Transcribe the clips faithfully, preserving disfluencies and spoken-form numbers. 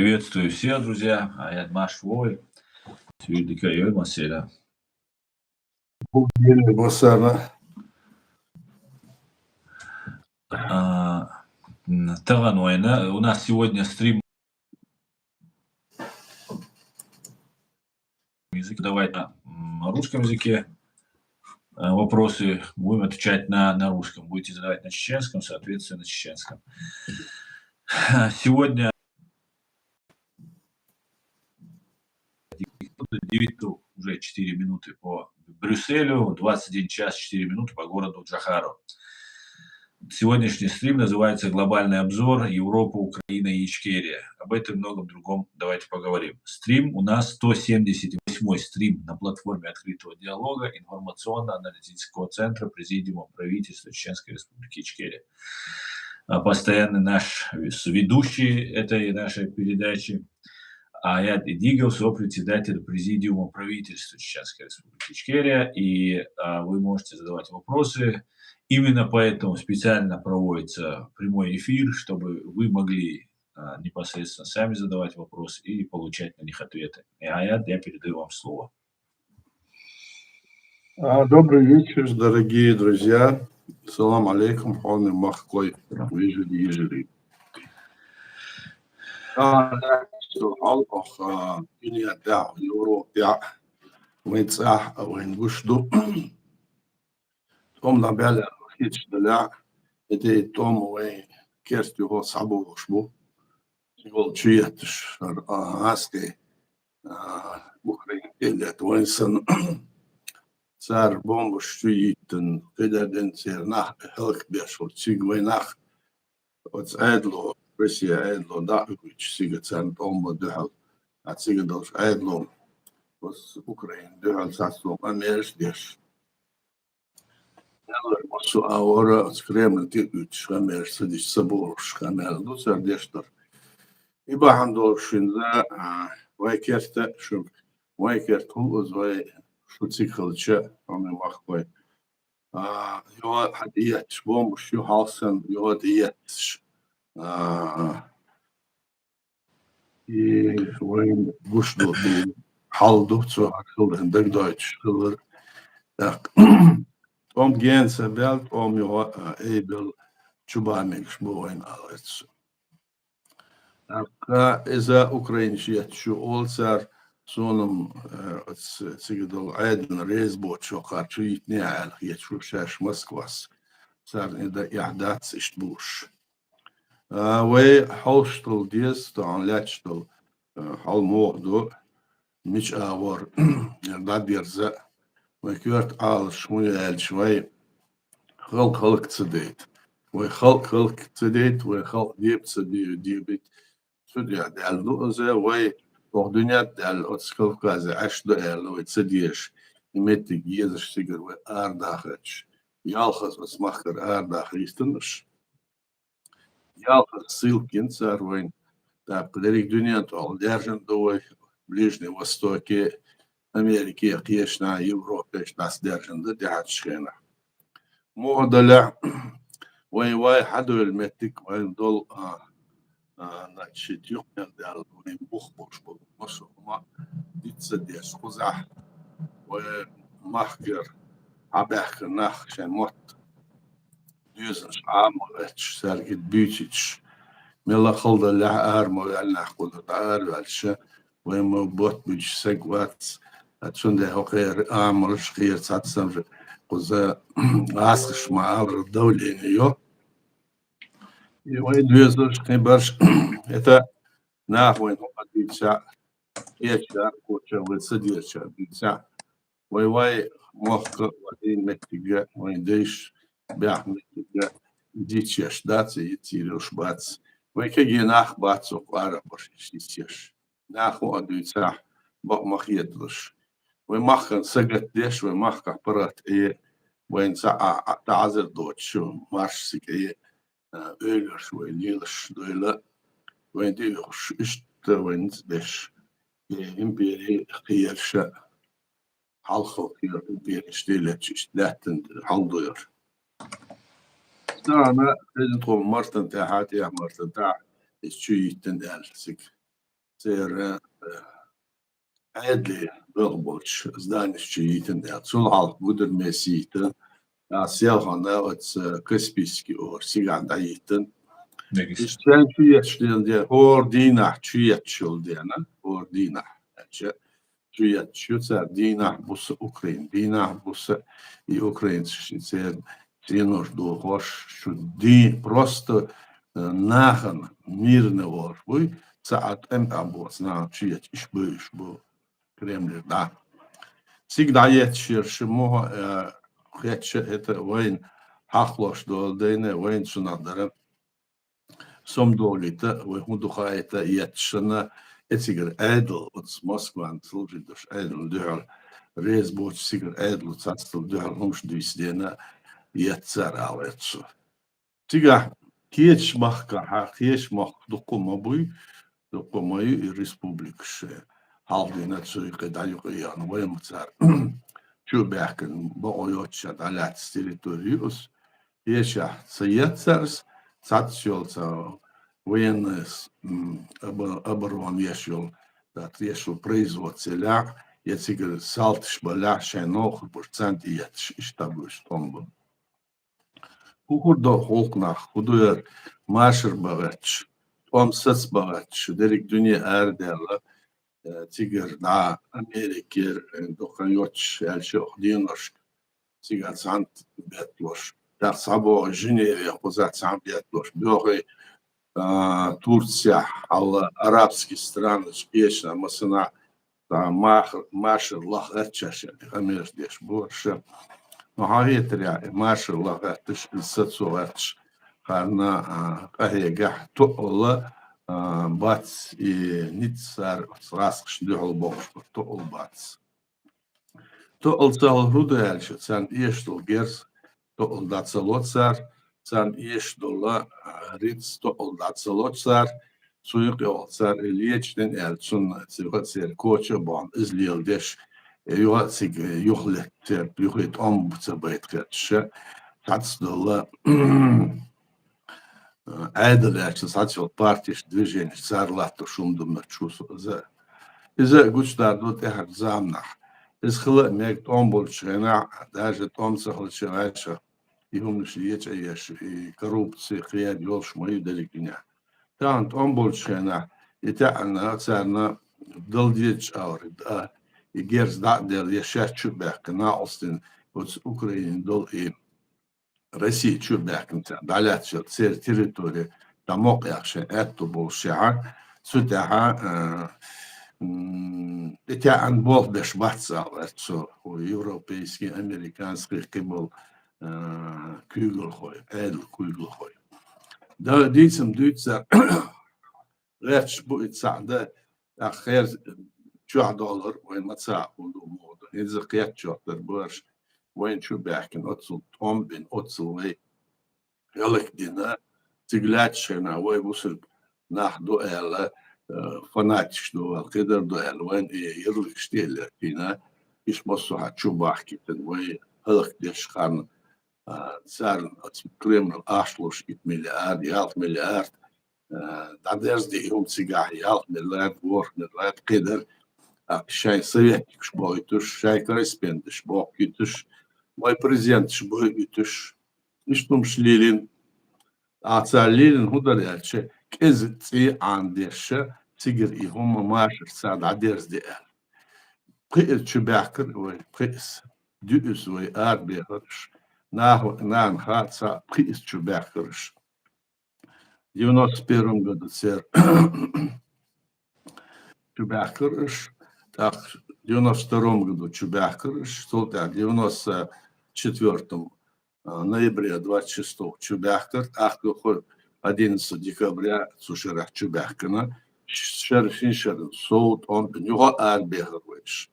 Приветствую всех, друзья. Аят марш вой. Сюрдика йой маселя. А, м, Таган война. У нас сегодня стрим язык. Давайте на м, русском языке э, вопросы. Будем отвечать на, на русском. Будете задавать на чеченском, соответственно, на чеченском. Сегодня девять, уже четыре минуты по Брюсселю, двадцать один час четыре минуты по городу Джохару. Сегодняшний стрим называется «Глобальный обзор: Европа, Украина и Ичкерия». Об этом и многом другом давайте поговорим. Стрим у нас сто семьдесят восьмой стрим на платформе открытого диалога информационно-аналитического центра Президиума правительства Чеченской Республики Ичкерия. А постоянный наш вес-, ведущий этой нашей передачи Аят Идигов, сопредседатель Президиума правительства Чеченской Республики Ичкерия, и а, вы можете задавать вопросы. Именно поэтому специально проводится прямой эфир, чтобы вы могли а, непосредственно сами задавать вопросы и получать на них ответы. И, Аят, я передаю вам слово. А, добрый вечер, дорогие друзья. Салам алейкум, хьоме махкой, вежарий, йижарий. А, хьал ох, а, дуьнен тӀехь, Европе, вайн цӀахь, вайн гуш ду. ТӀом набаьлла хеташ далахь, и тӀе тӀом вайн керста юхо схьабохуш бу. Йол чу етташ, а, гӀазкхий, а, Украина тӀе летта вайн санна. Цара бомбаш чу йиттина, кхидӀа ден церан нах хӀаллакбеш волу цига вайн нах. Оцу Ӏедало, Россия Ӏедало дӀа а вуьйцуш цига царна тӀом бан дуьхьал, а цига долчу Ӏедало оцу Украина дуьхьал цхьацца къамелаш деш. Делора массо а вара оцу Кремль тӀе а уьттуш къамелаш ца деш, ца бохуш къамел ду цара деш дара. И бахьана долуш хӀинца, а, вай керта, шу, вай керта хӀума иза вай шу цига хилча, хьоме махкой. А, юха а тӀеетташ бомбаш ю хьалха санна, юха а тӀеетташ. А, и вайн гуш ду, хьал ду, цо хӀара хиларна дагадойтуш хилар. ТӀаккха тӀом гена ца баьлла, тӀом юха а, айбелла чу бан мегаш бу вайн аларца. ТӀаккха иза Украинаш етташ ю олу цара, суна-м, э, оцу цига долу Ӏедална реза боцучу хьокхарчу йитинехь аьлла хеташ ву шаьш Москвас. Царна и дан эхь дац иштта бууш. А, вай хьовсуш долу деза, тахана лаьтташ долу, а, хьал муха ду, мича агӀор дӀадерза а, вай коьрта Ӏалашо хӀун ю аьлча, вай халкъ хӀаллак ца дайта. Вай халкъ хӀаллак ца дайта, вай халкъ деба ца де-, дебийта. Цу тӀехь даьлла ду иза, вай оха дуьнен тӀе даьлла оцу Кавказе Ӏаш ду аьлла, вай ца дезаш, и меттиг езаш цигара вай арадахарча, ялхаза оцу махкара арадаха йистина уьш. Ялхаза ссылка йина цара вайна. ТӀаккха дерриг дуьнен тӀехула даьржина ду вай, Ближний Востоке, Америке, кхечанхьа, Европе, дӀасадаьржина ду тӀаьхьарчу хенахь. Муха далахь, вайн вай хьадевлла меттиг, вайн долу, а, а, значит, юкъамел даьлла, вайн бух болуш болу массо а хӀума диц ца деш, кхузахь вай махкара хьабаьхкина нах шайн мотт доьзалш Ӏама гӀерташ, цаьрга и буьйцуьйтуш, мелла а хала даллехь, ара ма ваьлла нах кхузара дӀа ара ваьлча, вайн ма ботт буьйцуш саг вац. Ткъа цундела хӀокхеран амалш, кхеран цхьацца кхуза гӀазкхаша ма-аллара давление йо. И вайн доьзалш, кхин барш, это наха вайна хӀума дуьйцахь, кхечара, кхочара вай ца дезачара дуьйцахь, вай, вай мохк а, вай дийна меттиг а, вайн дайша баьхна меттиг а дийцъеш дац, и йицъян йолуш бац. Вай кегий нах бац, оха ара а барш йицъеш. Наха хӀума дуьйцахь, бакъ ма хеталаш. Вай махкана сагатдеш, вай махкахь паргӀат Ӏе, вайна цхьа а, а, таӀзар доцуш, маршшиг Ӏе, а, эвларш вай лелаш дойла, вайн тӀеоьхуш, иштта вай ницкъ беш, и импери кхераш а, хьалха кхеран импереш тӀе летташ иштта лаьттина хьал ду яра. Царна хезна тхо мартан тӀехь, тӀехь мартан тӀехь, иза чу йиттина аьлла цига. церан Ӏедале белха болчу зданеш чу йийтина аьлла. Цул хьалха Гудермесе йийтина, а селхана оцу Каспийский ора цигахь дӀайийтина. Дагестан. Иштта чу етташ дена де, хӀора дийнахь чу етташ йолу дена, хӀора дийнахь. Аьлча, чу етташ ю цара дийнахь буса Украина, дийнахь буса и украинцаш, и церан цӀенош дохош, шу дий-, просто, э, нахана мирный волуш буй, ца а тӀем а боцу нахана чу етташ бевзаш бу Кремлера дӀа. Цига дӀаетташ яра шу муха, э, хетча, это вайна хьахлош долу дайна, вайна цунах дара. Сомдолийта, вай хӀун ду хаийта, етташ санна, эцигара Ӏедал, оцу Москван служить долуш Ӏедална дуьхьал реза боцу цигара Ӏедало цхьацдолу дуьхьал хӀумаш дуьйцу дена, етта цара ала эццо. Цигахь кхечу махкахьа, кхечу махка дуккха а ма буй, дуккха а ма ю и республикаш. Хьалха дина цу юкъе дӀа юкъе яхна, вай ма цара чу а баьхкина, бакъо йоццушехь дӀалаьцна территори ю ас. Эшахь ца еттарс, цхьацца йолу ца военный с-, м, обо-, оборона еш йолу, дац, еш йолу производство лаьа, я цигара салташ балахь, шайн новкъа процент етташ, иштта буьйсу тӀом бу. ХӀун хӀур до хӀуллакх нах, хӀун ду яра машар бан гӀерташ, тӀом саца бан гӀерташ, дерриг дуьне арадаьлла, э, цигара дӀа Америкера, э, дукха йоцуш аьлча, оху деношка цигахь цхьаьна бетталуш. ТӀаккха схьабогӀу Женеве кхузахь цхьаьна бетталуш. Боьхий, а, Турцияхь, хьалла арабский странаш эшна, масана, а, мах-, машар лаха гӀерташ, къамелаш деш бу аша. Но хьан хетарехь, и машар лаха гӀерташ, и сацо гӀерташ, харна, а, къахьегахь тоъалла, а, бац и ниццара гӀаскхаш дуьхьал бохуш бара, тоъалла бац. Тоъал ца хилар хӀун ду аьлча, царна эшадолу герз тоъал дӀа ца ло цара, царна эшадолу, а, рицкъ тоъал дӀа ца ло цара, цу юкъа йолу цара и лечдина аьлла, цунна цигахь а церан коча а бахна, иза леладеш, юха а цига юхалетта церан юхе тӀом ца байта хеташ, цхьацдолу Ӏедал аьлча, схьацйолу партеш, движенеш, цара латтош хӀума ду моьттуш ву со иза. Иза гучудар ду тӀаьхьарчу заманахь. Иза хила а мега тӀом болчу хенахь, даже тӀом ца хилча ваьлча, и хӀуманаш лечкъа еш, и коррупци, кхиар йолуш ма ю дерриг дуьненахь. Тахана тӀом болчу хенахь, и таьӀна царна дала дезачу агӀор, а, и герз дӀа а делла, я шаьш чу а баьхкина, накъостина оцу Украине долу и Россия чу а баьхкина цара дӀалаьцначу церан территори дӀа мукъаяьккха шайн аьтто болушехь, цу тӀаьхьа, а, м, и таьӀна болх беш бац аьлла, цу европейский, американский кхин болу, а, куьйгалхой, Ӏедал куьйгалхой. Да, дийцам дуьйцу цара, гӀерташ бу и цхьаъ дан, тӀаккха хер чохь доллар, вайн ма ца а хӀун ду, муха ду. ХӀинца кхетчохь дара бараш, вайн чу баьхкина, оццул тӀом бина, оццул вай хӀаллакдина, цига лаьтташ хенахь вай бусург нах ду аьлла, э, фанатикаш ду аьлла, кхидар ду аьлла, вайн и ярлыкаш тӀе а лаьттина, иштта массо а хьан чу бахкийтина, вай хӀаллакдеш ханна, а, царна оцу Кремль ахча луш итт миллиард, ялх миллиард, а, дӀадерзаде хӀума цигахь, ялх миллиард, ворхӀ миллиард кхидар, а, шайн советникаш бохуьйтуш, шайн корреспонденташ бохуьйтуш, вай президенташ бохуьйтуш, иштта хӀумаш лелийна. А цара лелийна хӀун дара аьлча, кӀезиг цӀий Ӏанадеш, цигара и хӀума машарца дӀадерзаде аьлла. Пхиъаза чу баьхкира вай, пхиъаза. Дуьаза вай арабехараш, наха, нана хаа ца, пхиъаза чу баьхкараш. Девяносто первом году церан чу баьхкараш, тӀаккха девяносто втором году чу баьхкараш, цул тӀаьхьа девяносто четвёртом, а, ноября двадцать шестого чу баьхкар, тӀаккха дукха одиннадцатого декабря цу шарахь чу баьхкина, ш-, шар, шин шарна сов тӀом бина, юха арабехар вайш.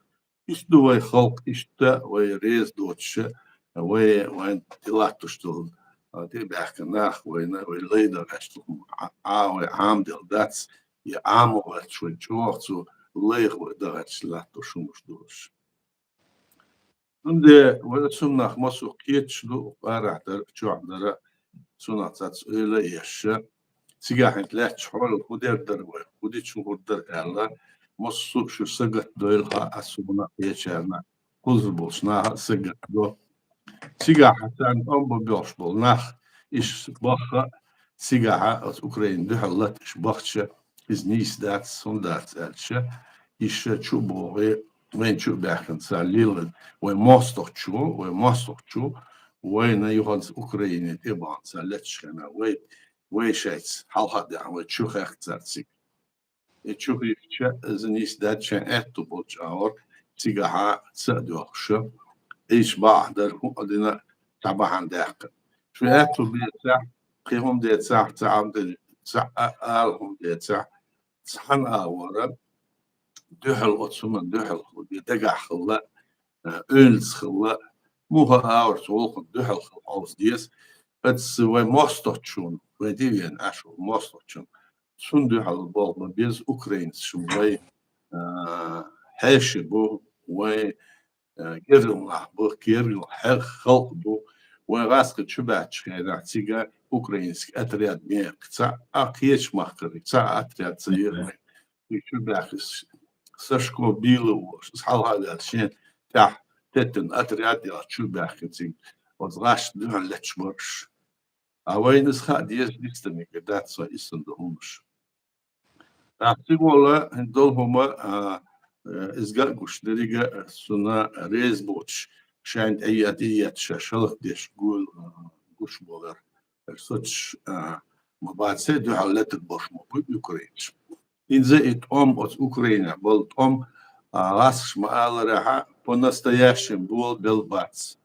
Иштта ду вай халкъ, иштта вай реза доцуша, вай, вайн тӀе латтош долу, а, тӀе баьхкина нах вайна, вай лай дан гӀаьшту, а, а, вай Ӏамаделла дац, я Ӏама гӀерташ вай чӀогӀа цу лайх вай дан гӀерташ латтош хӀумаш долуш. Цундела вай цунах массо кхеташ ду, къарахь дара, чохь дара, цунах цац ойла а еш, Цигахь хӀинца лаьтташ хьол хӀу дер дара вай, хӀу дича хӀу хӀур дара аьлла, массо а шу сагатдойла хьа а суна кхечарна, кхузара болчу наха а сагатдо. Цигахь царна тӀом бан боьлхуш болу нах, иш бахха, цигахь оцу Украина дуьхьал латта иш бахча, иза нийса дац, хӀунда дац аьлча, иш чу а богӀий, вайн чу а баьхкина цара лелла, вай мостагӀчо, вай мостагӀчо, вайна юханца Украине тӀе а бахна цара летташ хенахь, вай, вай шайца хьалха а даьхьна, вай чу хехка цара цига. И чу хихча, иза нийса дац шайн аьтту болчу агӀор, цигахьа ца а доьлхуша. Иш бахьа дара хӀуъа дина цхьа бахьана даьккха. Шу аьтту бецахь, кхин хӀума децахь, цхьа хӀума де-, цхьа а ала хӀума децахь, цхьана агӀора дуьхьал оцу хӀуман дуьхьал хила, дагахь хила, а, ойлаца хила, муха агӀор цу гӀуллакхана дуьхьал хила хьовса деза. Аса вай мостагӀчунна, вай дивен Ӏаш волу мостагӀчунна. Цунна дуьхьал болх бан беза украинцаш вай, а, хьеший бу, вай, а, гергал нах бу, гергал хье-, халкъ бу. Вай гӀаскхи чу баьччу хенахь цига украинский отряд мекха. Цхьа а кхечу махкара, цхьа а отряд ца йира вай. И чу баьхкис Сашко Билов волуш, иза хьалха а ваьлла, шен тӀехь теттина отряд яьлла чу баьхкина цига. Оцу гӀаш дуьхьал летташ бараш. А вайна иза хаа деза дистамига дац вай иссанна ду хӀумаш. ТӀаккха цига волла хӀинца долу хӀума, а, э, иза ган а гуш, деррига а суна реза боцуш, шайна тӀе а, тӀе а ша шалха деш гуш, а, гуш болар. Соцуш, а, ма бац, дуьхьал летар болуш ма бу украинцаш. ХӀинца и тӀом оцу Украинехь болу тӀом, а, гӀаскхаша ма-алларехьа, по-настоящему бола бел бац.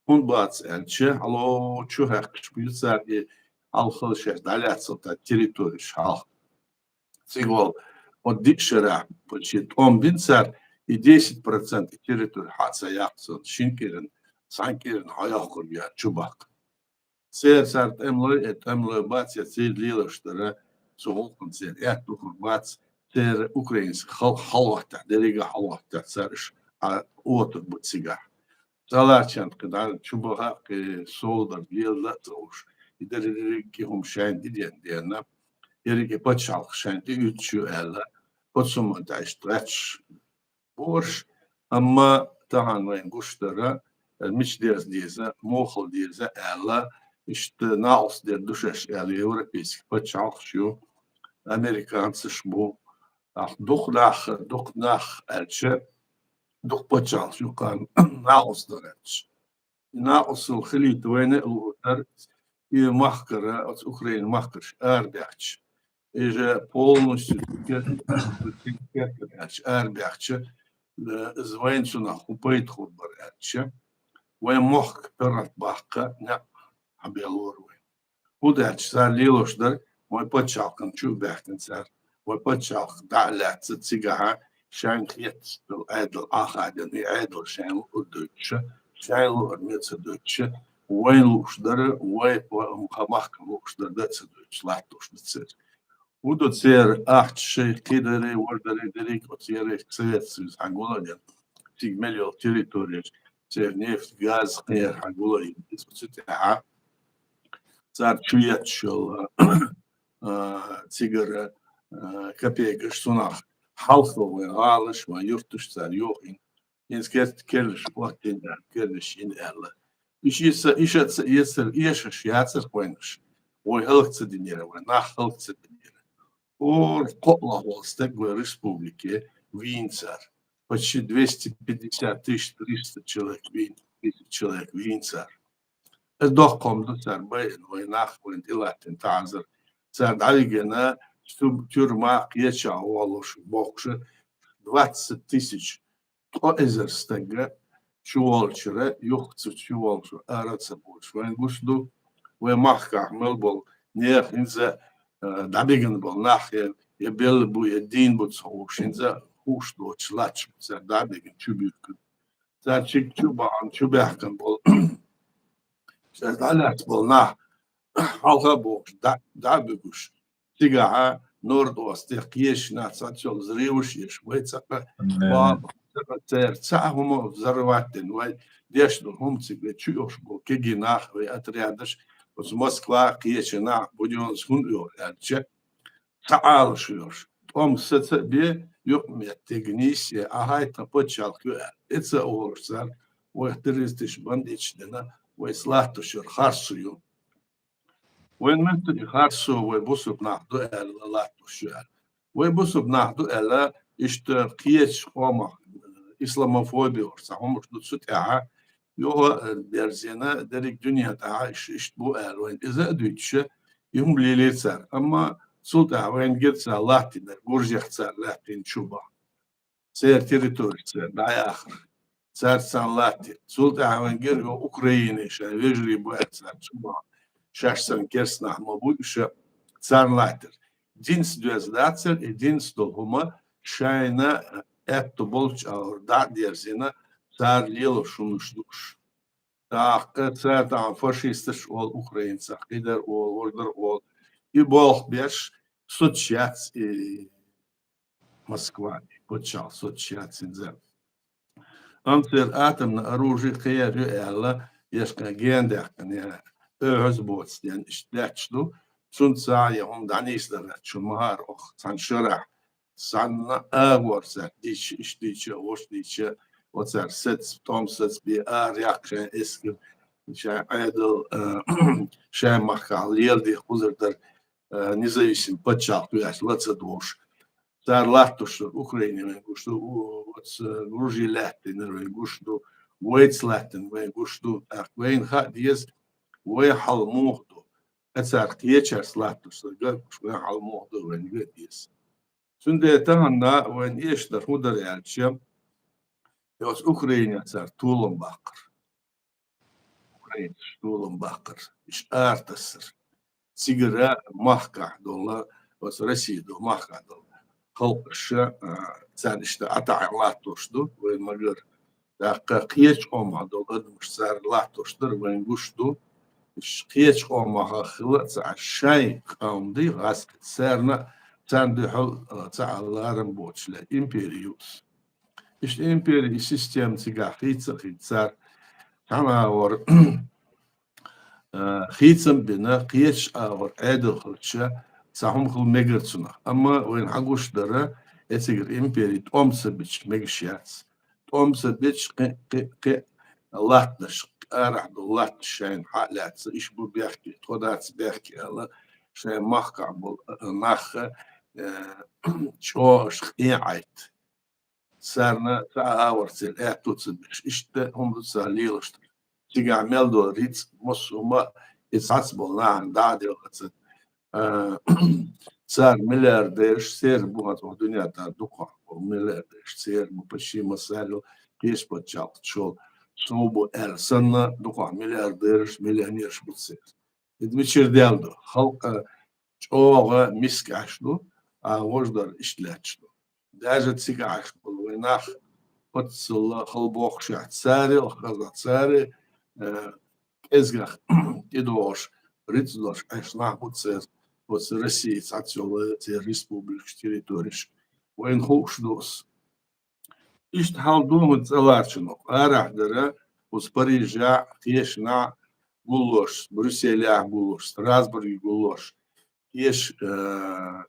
ХӀунда бац аьлча, хьало чу хьаькхаш бу цара и хьалхал шаьш дӀалаьцна та территореш хьалха. Цига волу, оцу диъ шарахь, почти тӀом бина цара, и десять процент и территори хьа ца яккха цунна, шина кӀиран, цхьана кӀиран хьаяккхар ян чу баккха. Церан цара тӀемалой, э, тӀемалой бац, я церан лелаш дара, цу гӀуллакхана церан аьтто хир бац, церан украинский халкъ хьалхӀоттахь, деррига а хьалхӀоттахь цара иша, а, отар бу цигахь. Цхьаларчан кхин дӀа чу баха а, кхин совдар лела а ца уш. И дерриг кӀи хӀума шайна диден дена, ерриг и пачхьалкх шайна тӀеуьттуш ю аьлла, оцу хӀуманна тӀе иштта гӀаьтташ бу уьш, амма тахана вайна гуш дара, мича деза деза, муха хила деза аьлла, иштта накъост дер ду шаьш аьлла, европейский пачхьалкхаш ю, американцаш бу. Ахь дукха нах, дукха нах аьлча, дукха пачхьалкхаш ю кхана накъост дар аьлча. И накъостал хилийта вайна а лууш дара, и махкара, оцу Украина махкарш арабаьхча. И же полностью аьлча, арабаьхча, э, иза вайна цунах хӀун пайда хир бара аьлча, вайн мохк паргӀат баккха некъ хьабелора вай. ХӀунда аьлча цара лелош дара, вайн пачхьалкхана чу а баьхкина цара, вайн пачхьалкх дӀа а лаьцна цигахьа, шайна хеташ долу Ӏедал Ӏахадина, и Ӏедал шайна луъург дойтуша, шайна луъург ме ца дойтуша, вайн лууш дара, вай по-, м-, ха-, махкана лууш дара, да ца дойтуш, латтош да церан. ХӀун ду церан ахча шайн кхидаре, вардаре, дерриг а оцу ерриг Совет Союз хьан гулайна, цига мел йолу территорияш, церан нефть, газ кхера хьан гулайна, иза оцу тӀехьа цара чу етташ йолу, а, цигара, а, капейкаш цунах хьалха вайн гӀалаш, вайн юрташ цара йохийна. ХӀинца керт-, керлаш оттина аьлла, керлаш йина аьлла. Иша, иша, иша ца эцар, эшаш яцар вайнаш. Вай хӀаллак ца динера, вай нах хӀаллак ца динера. ХӀора кхоъ лахвала стаг вай республике вийна цара. Почти двести пятьдесят тысяч, триста человек вийна, тысяч человек вийна цара. Иза доккха хӀума ду цара байина, вай нах вайна тӀелаттина таӀзар. Цара дӀавигина, тюрьма кхечахь волуш бохуша, двадцать тысяч, ткъо эзар стага чуволчара, юхаца чуволчара ара ца боцуш вайн гуш ду. Вай махкахь мел болу нехан хӀинца, а, дӀабигина болу нах я, я белла бу, я дийна бу ца хууш, хӀинца хууш доцуш латташ бу цара дӀабигина чубуьркина. Цара чиг чу бахьана, чу баьхкина болу. Шаьш дӀалаьцна болу нах, хьалха а бохуш, дӀа-, дӀа а буьгуш. Цигахьа Норд-Остех кхечу нах цхьацца йолу взрываш еш, вай цхьаъ баба, цхьаъ церан цхьа а хӀума взорвать дина, вай деш долу хӀума цига вай чу йолуш болу кегий нах, вай отрядаш, Оцу Москва кхечанахь Будённовс хӀунда оьху аьлча, цхьа Ӏалашо йолуш, тӀом саца а бе, юкъаметтиг нийса а хьайта пачхьалкх ю аьлла. И ца олуш цара, вай террористаш, бандиташ дина, вайца латтош яра харцо ю. Вайн меттан и харцо вай бусурба нах ду аьлла латтош ю аьлла. Вай бусурба нах ду аьлла, иштта кхечу къомах, исламофоби олуш цхьа хӀумаш ду цу тӀехьа, юха, э, берзина, дерриг дуьне тӀехьа иш-, иштта бу аьлла вайн иза а дуьйцуша, и хӀума лелийра цара. Амма цул тӀаьхьа вайна гира цара латтийнарг, гуржех цара лаьттина чу бан. Церан территореш цара дӀаяхар. Цара царна латтира. Цул тӀаьхьа вайн гира йо Украине шайн вежарий бу аьлла цара чу бан. Шаьш санна керста нах ма бу уьш, царна латтира. Динца доьзна дацара, и динца долу хӀума шайна аьтту болчу агӀор дӀа а дерзина, цара лелош хӀуманаш ду уьш. ТӀаккха цара тахана фашисташ олу украинцах, кхидара олу, важа дара олу. И болх беш, соцуш яц и Москва, и пачхьалкх соцуш яц хӀинца. Амма церан атомна оружие кхин яр ю аьлла, ешкъа гена даьккхина, я оьхьаз боцу ден иштта лаьтташ ду, цунца я хӀума дӀанийсадар шуна ма-хӀара оху цхьана шарахь, цхьана агӀор цаьрга дийча, иштта дийча, вуьш дийча, оцара саца, тӀом саца бе, ара яккха шайн эскар, шайн Ӏедал, а, шайн махкахь леладе хузар дара, а, независим пачхьалкх ю аьлла ла ца догӀуш. Цара латтош дара Украине вайн гуш ду, у-, оцу Грузии лаьттинарг вайн гуш ду, вайца лаьттинарг вайн гуш ду, тӀаккха вайна хаа деза, вай хьал муха ду. Ткъа цара кхечаьрца латтош дара гуш, вайн хьал муха ду, вайна вен деза. Цундела тахана вайна эшна хӀун дара аьлча, и оцу Украинехь цара толам баккхар. Украинцаш толам баккхар. Иш ара тасар. Цигара махкахь долу, оцу Россия долу махкахь долу халкъаша, а, царна иштта ӀатаӀа латтош ду, вай магар. ТӀаккха кхечу къомах долу адамаш цара латтош дара, вайн гуш ду. Иш кхечу къомах хила а ца Ӏаш, шайн къам ду гӀаскхи, царна, царна дуьхьал, а, ца Ӏа ларам боцуш ле, импери ю иза. Иштта импери и система цигахь хийца а хийца цара, цхьана агӀор, а, хийцам а бина, кхечу агӀор Ӏедал хилча, цхьа хӀума хила мегар цунах. Амма вайна хьан гуш дара, эцигара импери тӀом ца бича мегаш яц. ТӀом ца бича кхин, кхин, кхин латтанаш, арахь долу латтанаш шайна хьа а лаьцна, иш бу бехке, тхо дац бехке аьлла, шайн махкахь болу, а, нах, а, чӀогӀа къен Ӏайтта. Царна цхьа а агӀор церан аьтту ца беш. Иштта хӀума ду цара лелаш дара. Цигахь мел долу рицкъ, массо а хӀума, и цхьацца болу нахана дӀа а делла ца. А, цара миллиардераш, церан бу хӀанз дуьнен тӀехь дукхахболу миллиардераш, церан бу почти массарел, кхечу пачхьалкхаш чу сов бу аьлла санна, дукхах миллиардераш, миллионераш бу церан. Иза мичара даьлла ду? Халкъ, а, чӀогӀа миска Ӏаш ду, а вождар иштта лаьтташ ду. Даже цига Ӏаш болу вайн нах, оццул хала бохуш яц. Цара а хаза, цара а, э, кӀезгах тӀедогӀуш, рицкъ долуш Ӏаш нах бу церан, оцу Россия цхьацца йолу церан республикаш, территореш. Вайна хууш ду ас. Иштта хьал ду хӀинца цӀаларчунах. Арахь дара, оцу Парижехь, кхечанхьа гуллош, Брюсселехь гуллош, Страсбурге гуллош, кхечу, э,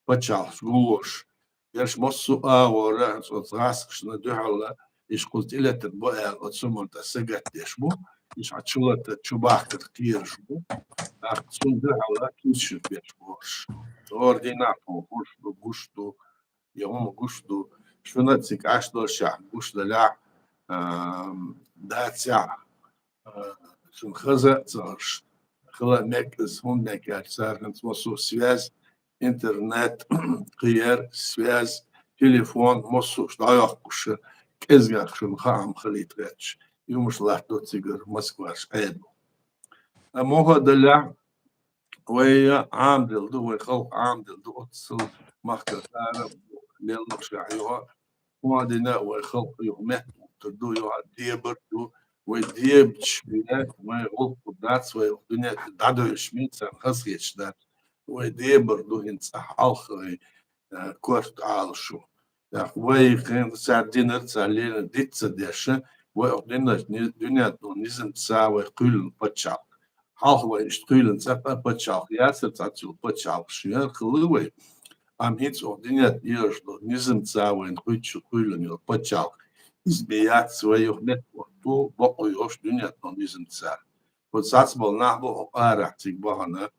пачхьалкхаш гуллош. Ерш массо а агӀора, оцу гӀаскхашна дуьхьал, иш кхуза тӀелетар бу аьлла, оцу хӀуманна тӀе сагатдеш бу. Иш хьан чулата, чубахкар кхераш бу. ТӀаккха цунна дуьхьал кийча беш бохуш. ХӀора дийнахь тхуна гуш ду, гуш ду, я хӀума гуш ду. Шуна цига Ӏаш долчохь гуш далахь, а, дацахь, а, шуна хаза а ца Ӏаш, хила а мега иза, хӀунда мега аьлча, цара хӀинца массо а связь, интернет, кхиер, связь, телефон, массо а дӀайоккхуш, кӀезгах шуна хаам хилийта гӀерташ, юмаш латтадо цигара Москваш Ӏедал. Амма хӀун а далахь, вай Ӏамадилла ду, вай халкъ Ӏамадилла ду, оццул махкара ара лелларш а юха, хӀун а дина, вай халкъ юха меттахӀуттур ду, юха дебар ду, вай дебача бен, вай гӀуллакх дац, вай дуьнен тӀе дӀадевлча бен, царна хазахеташ дац. Вай дебар ду хӀинца хьалха вай, э, корта Ӏалашо. ТӀаккха вай хин цара динар, цара лелар диц ца деш, вай оху динарчу ни-, дуьненна низамца вай кхоьллина пачхьалкх. Хьалха вай иштта кхоьллина цхьаккха паччахьалкх яцар, цхьацца йола паччахьалкхаш яр хилла вай. Амма хӀинца оха динет езаш долу низамца вайна кхуьйчу кхоьллина йолу паччахьалкх иза бен яц, вай юха меттахӀотто бакъо йолуш дуьненан низамца. Оцу цхьацца болу нах бу хӀокху арахь цига бахана,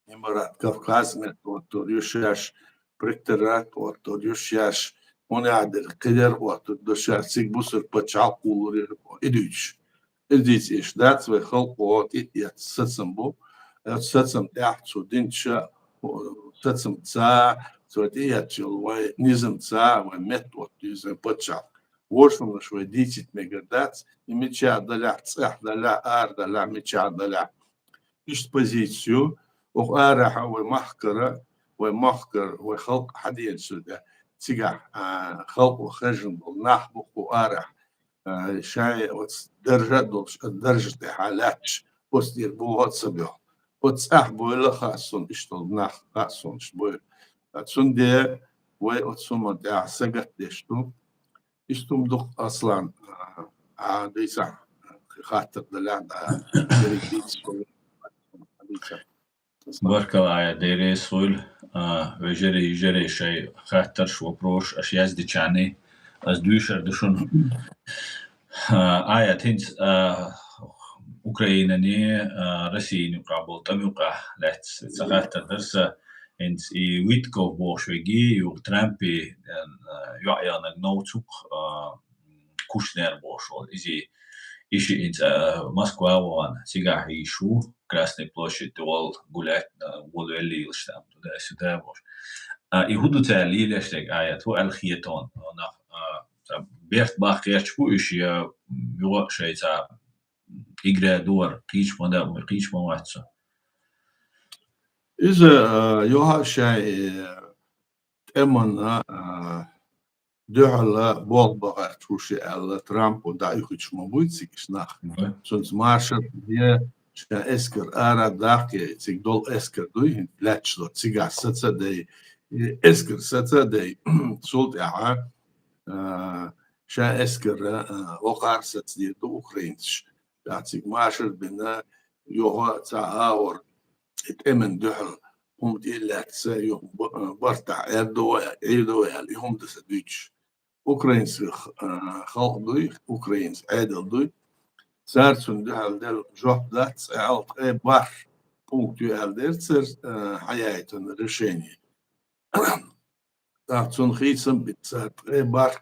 Имарат Кавказ меттахӀоттор ю шаьш, протекторат хӀоттор ю шаьш, хӀунда аьлла кхидерг хӀоттор ду шаьш, цига бусург паччахьалкх кхуллур яра и дуьйцуш. Иза дийца еш дац вай халкъо тӀеэцна сацам бу. Оцу сацам тӀехь цо динча, сацамца, цо тӀеэцна йолу вай низамца, вай меттахӀотто ю вайн паччахьалкх. Вошамаш вай дийцийта мегар дац, и мичахь далахь, цӀахь далахь, ара далахь, мичахь далахь. Иштта позици ю, оха арахьа вай махкара, вай махкара, вай халкъ хьадеана цу тӀе. Цигахь, а, халкъо хержина болу нах бу кху арахь, а, шайн оцу даржа а долуш, оцу даржа тӀехь лаьтташ, оцу тӀера бохо а ца боьху. Оцу цӀахь бойла а хаьа суна, иштта болу нах хаьа суна, иштта бойла. А, цундела вай оцу хӀуманна тӀехь сагатдеш ду. Иштта хӀума ду-кх, Аслан, а, дийцахь, хаттар далахь, а, дерриг дийца. Баркалла, Ая, Дела реза хуьлда, а, вежарий, йижарий, шайн хаттарш, вопросаш аша яздичарна, ас дуьйцур ду шуна. А, Ая, хӀинца, а, Украинани, а, Россини юкъахь болу тӀамна юкъахь лаьцна ца хаттар дара сан, хӀинца и Витков бохуш верг, юха Трампи, а, йоӀ яннаг новцух, а, Кушнер бохуш волу. Иза и шиъ хӀинца, а, Москва вахана, цигахь йиш ву, Красный площадь тӀе волу гулять, а, волавелла йилаш там, туда-сюда бохуш. А, и хӀун ду цара лелош дерг, Аят, хӀун аьлла хета хьуна, нах, а, цхьа бехк баккхийча бу уьш, я юха а шайца игра ду вара, кхечу ма да, кхечу ма вац цо. Иза, а, юха а шайн, э, тӀеман, а, дуьхьал болх бахарх ву ши аьлла, Трампо дӀаоьхуьйтуш ма буй цига уьш нах. Мгм. Цуьнца машар а де, шен эскар ара а даккха, цига долу эскар дуй, хӀинца лаьтташ долу, цигахь саца а дей, и эскар саца а дей, цул тӀаьхьа, а, шен эскар, а, вокхар а сацадийр ду украинцаш. ТӀаккха цига машар а бина, юха цхьа агӀор, и тӀеман дуьхьал хӀума тӀе а лаьцна, юха б-, бартахь Ӏер ду вай, Ӏийр ду вай аьлла, и хӀума ду сан дуьйцуш. Украинцех, а, халкъ дуй, украинец Ӏедал дуй. Цара цунна дуьхьал делла жоп дац, цкъа аьлла ткъе бархӀ пункт ю аьлла дера церан, а, хьаяийтина решение. ТӀаккха цунна хийцам бина цара ткъе бархӀ,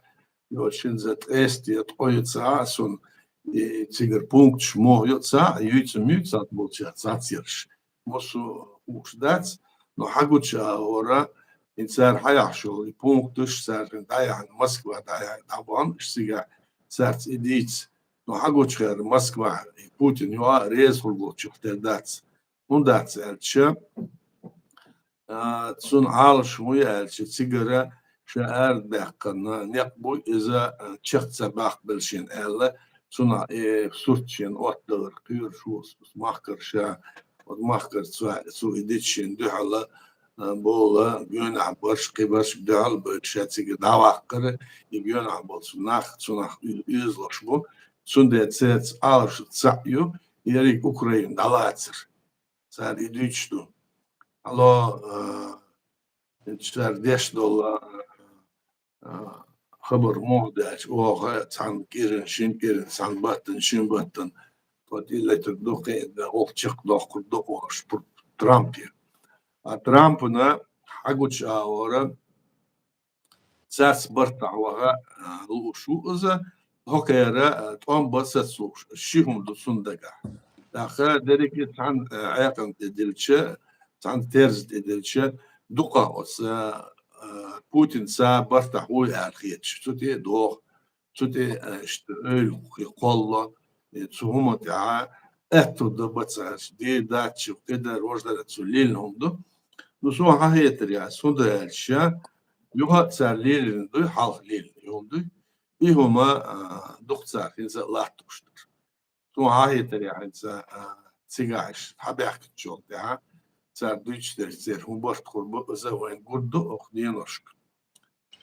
йо, шин за ткъеста я ткъо ю ца Ӏа, сун, и, цигара пункташ муха ю ца Ӏа, юьйцам ю цхьацца болчара цхьаццаерш. Массо а хууш дац, но хьагуча агӀора, и цара хьаяхьаш йолу и пункташ, цара дӀаяхьна Москва дӀаяхьна дӀабахана, уьш цигахь цаьрца и дийца. Но хьагучахьара Москва, и Путин юха а реза хуьлуш волчух тера дац. ХӀунда аьлча, а, цунна Ӏалашо хӀун ю аьлча, цигара ша арадаьккхина некъ бу иза, а, чекх ца баккхабелла шена аьлла, цунах, э, сурт шена оттадалар кхоьруш ву оцу махкара ша, оцу махкара цу, цу и дича шена дуьхьала, а, бола, гоьнахь барш, кхибарш дуьхьал а бевлла ша цига дӀаваккхара, и гоьнахь болу цу нах, цунах уьз-, уьзлуш бу, цундела церца Ӏалашо цхьаъ ю, ерриг Украина дӀалацар. Цара и дуьйцуш ду. Хьало, а, цара деш долу, а, хабар муха даьлча, оха цхьана кӀиран, шина кӀиран, цхьана баттана, шина баттана, тхо тӀе летар ду, кхин а гӀуллакх чекхдоккхур ду олуш пур-, Трампе. А Трампана хьагуча агӀора цаьрца бартахь ваха, а, лууш ву иза, хӀокхара, а, тӀом бан сацлууш, ши хӀума ду цунна дагахь. ТӀаккха дерриге цхьана, а, Ӏекъан тӀе дилча, цхьана терза тӀе дилча, дукха оцу, а, Путинца бартахь вуй аьлла хеташ, цу тӀе а доху, цу тӀе, а, иштта ойла кхолло, э, цу хӀума тӀехьа аьтту дан бацахьарш, дийр дац чу, кхидӀа рождара цу лилла хӀума ду. Ну, суна хьан хетарехь, ас хӀун ду аьлча, юха а цара лелийна дуй, хьалха лелийна хӀума дуй. И хӀума, а, дукха цара хӀинца а латтош дара. Суна хьан хетарехь, хӀинца, а, цигахь иштта хьабаьхкачул тӀаьхьа, цара дуьйцуш дерг церан хӀун барт хур бу, иза вайн гур ду оха деношка.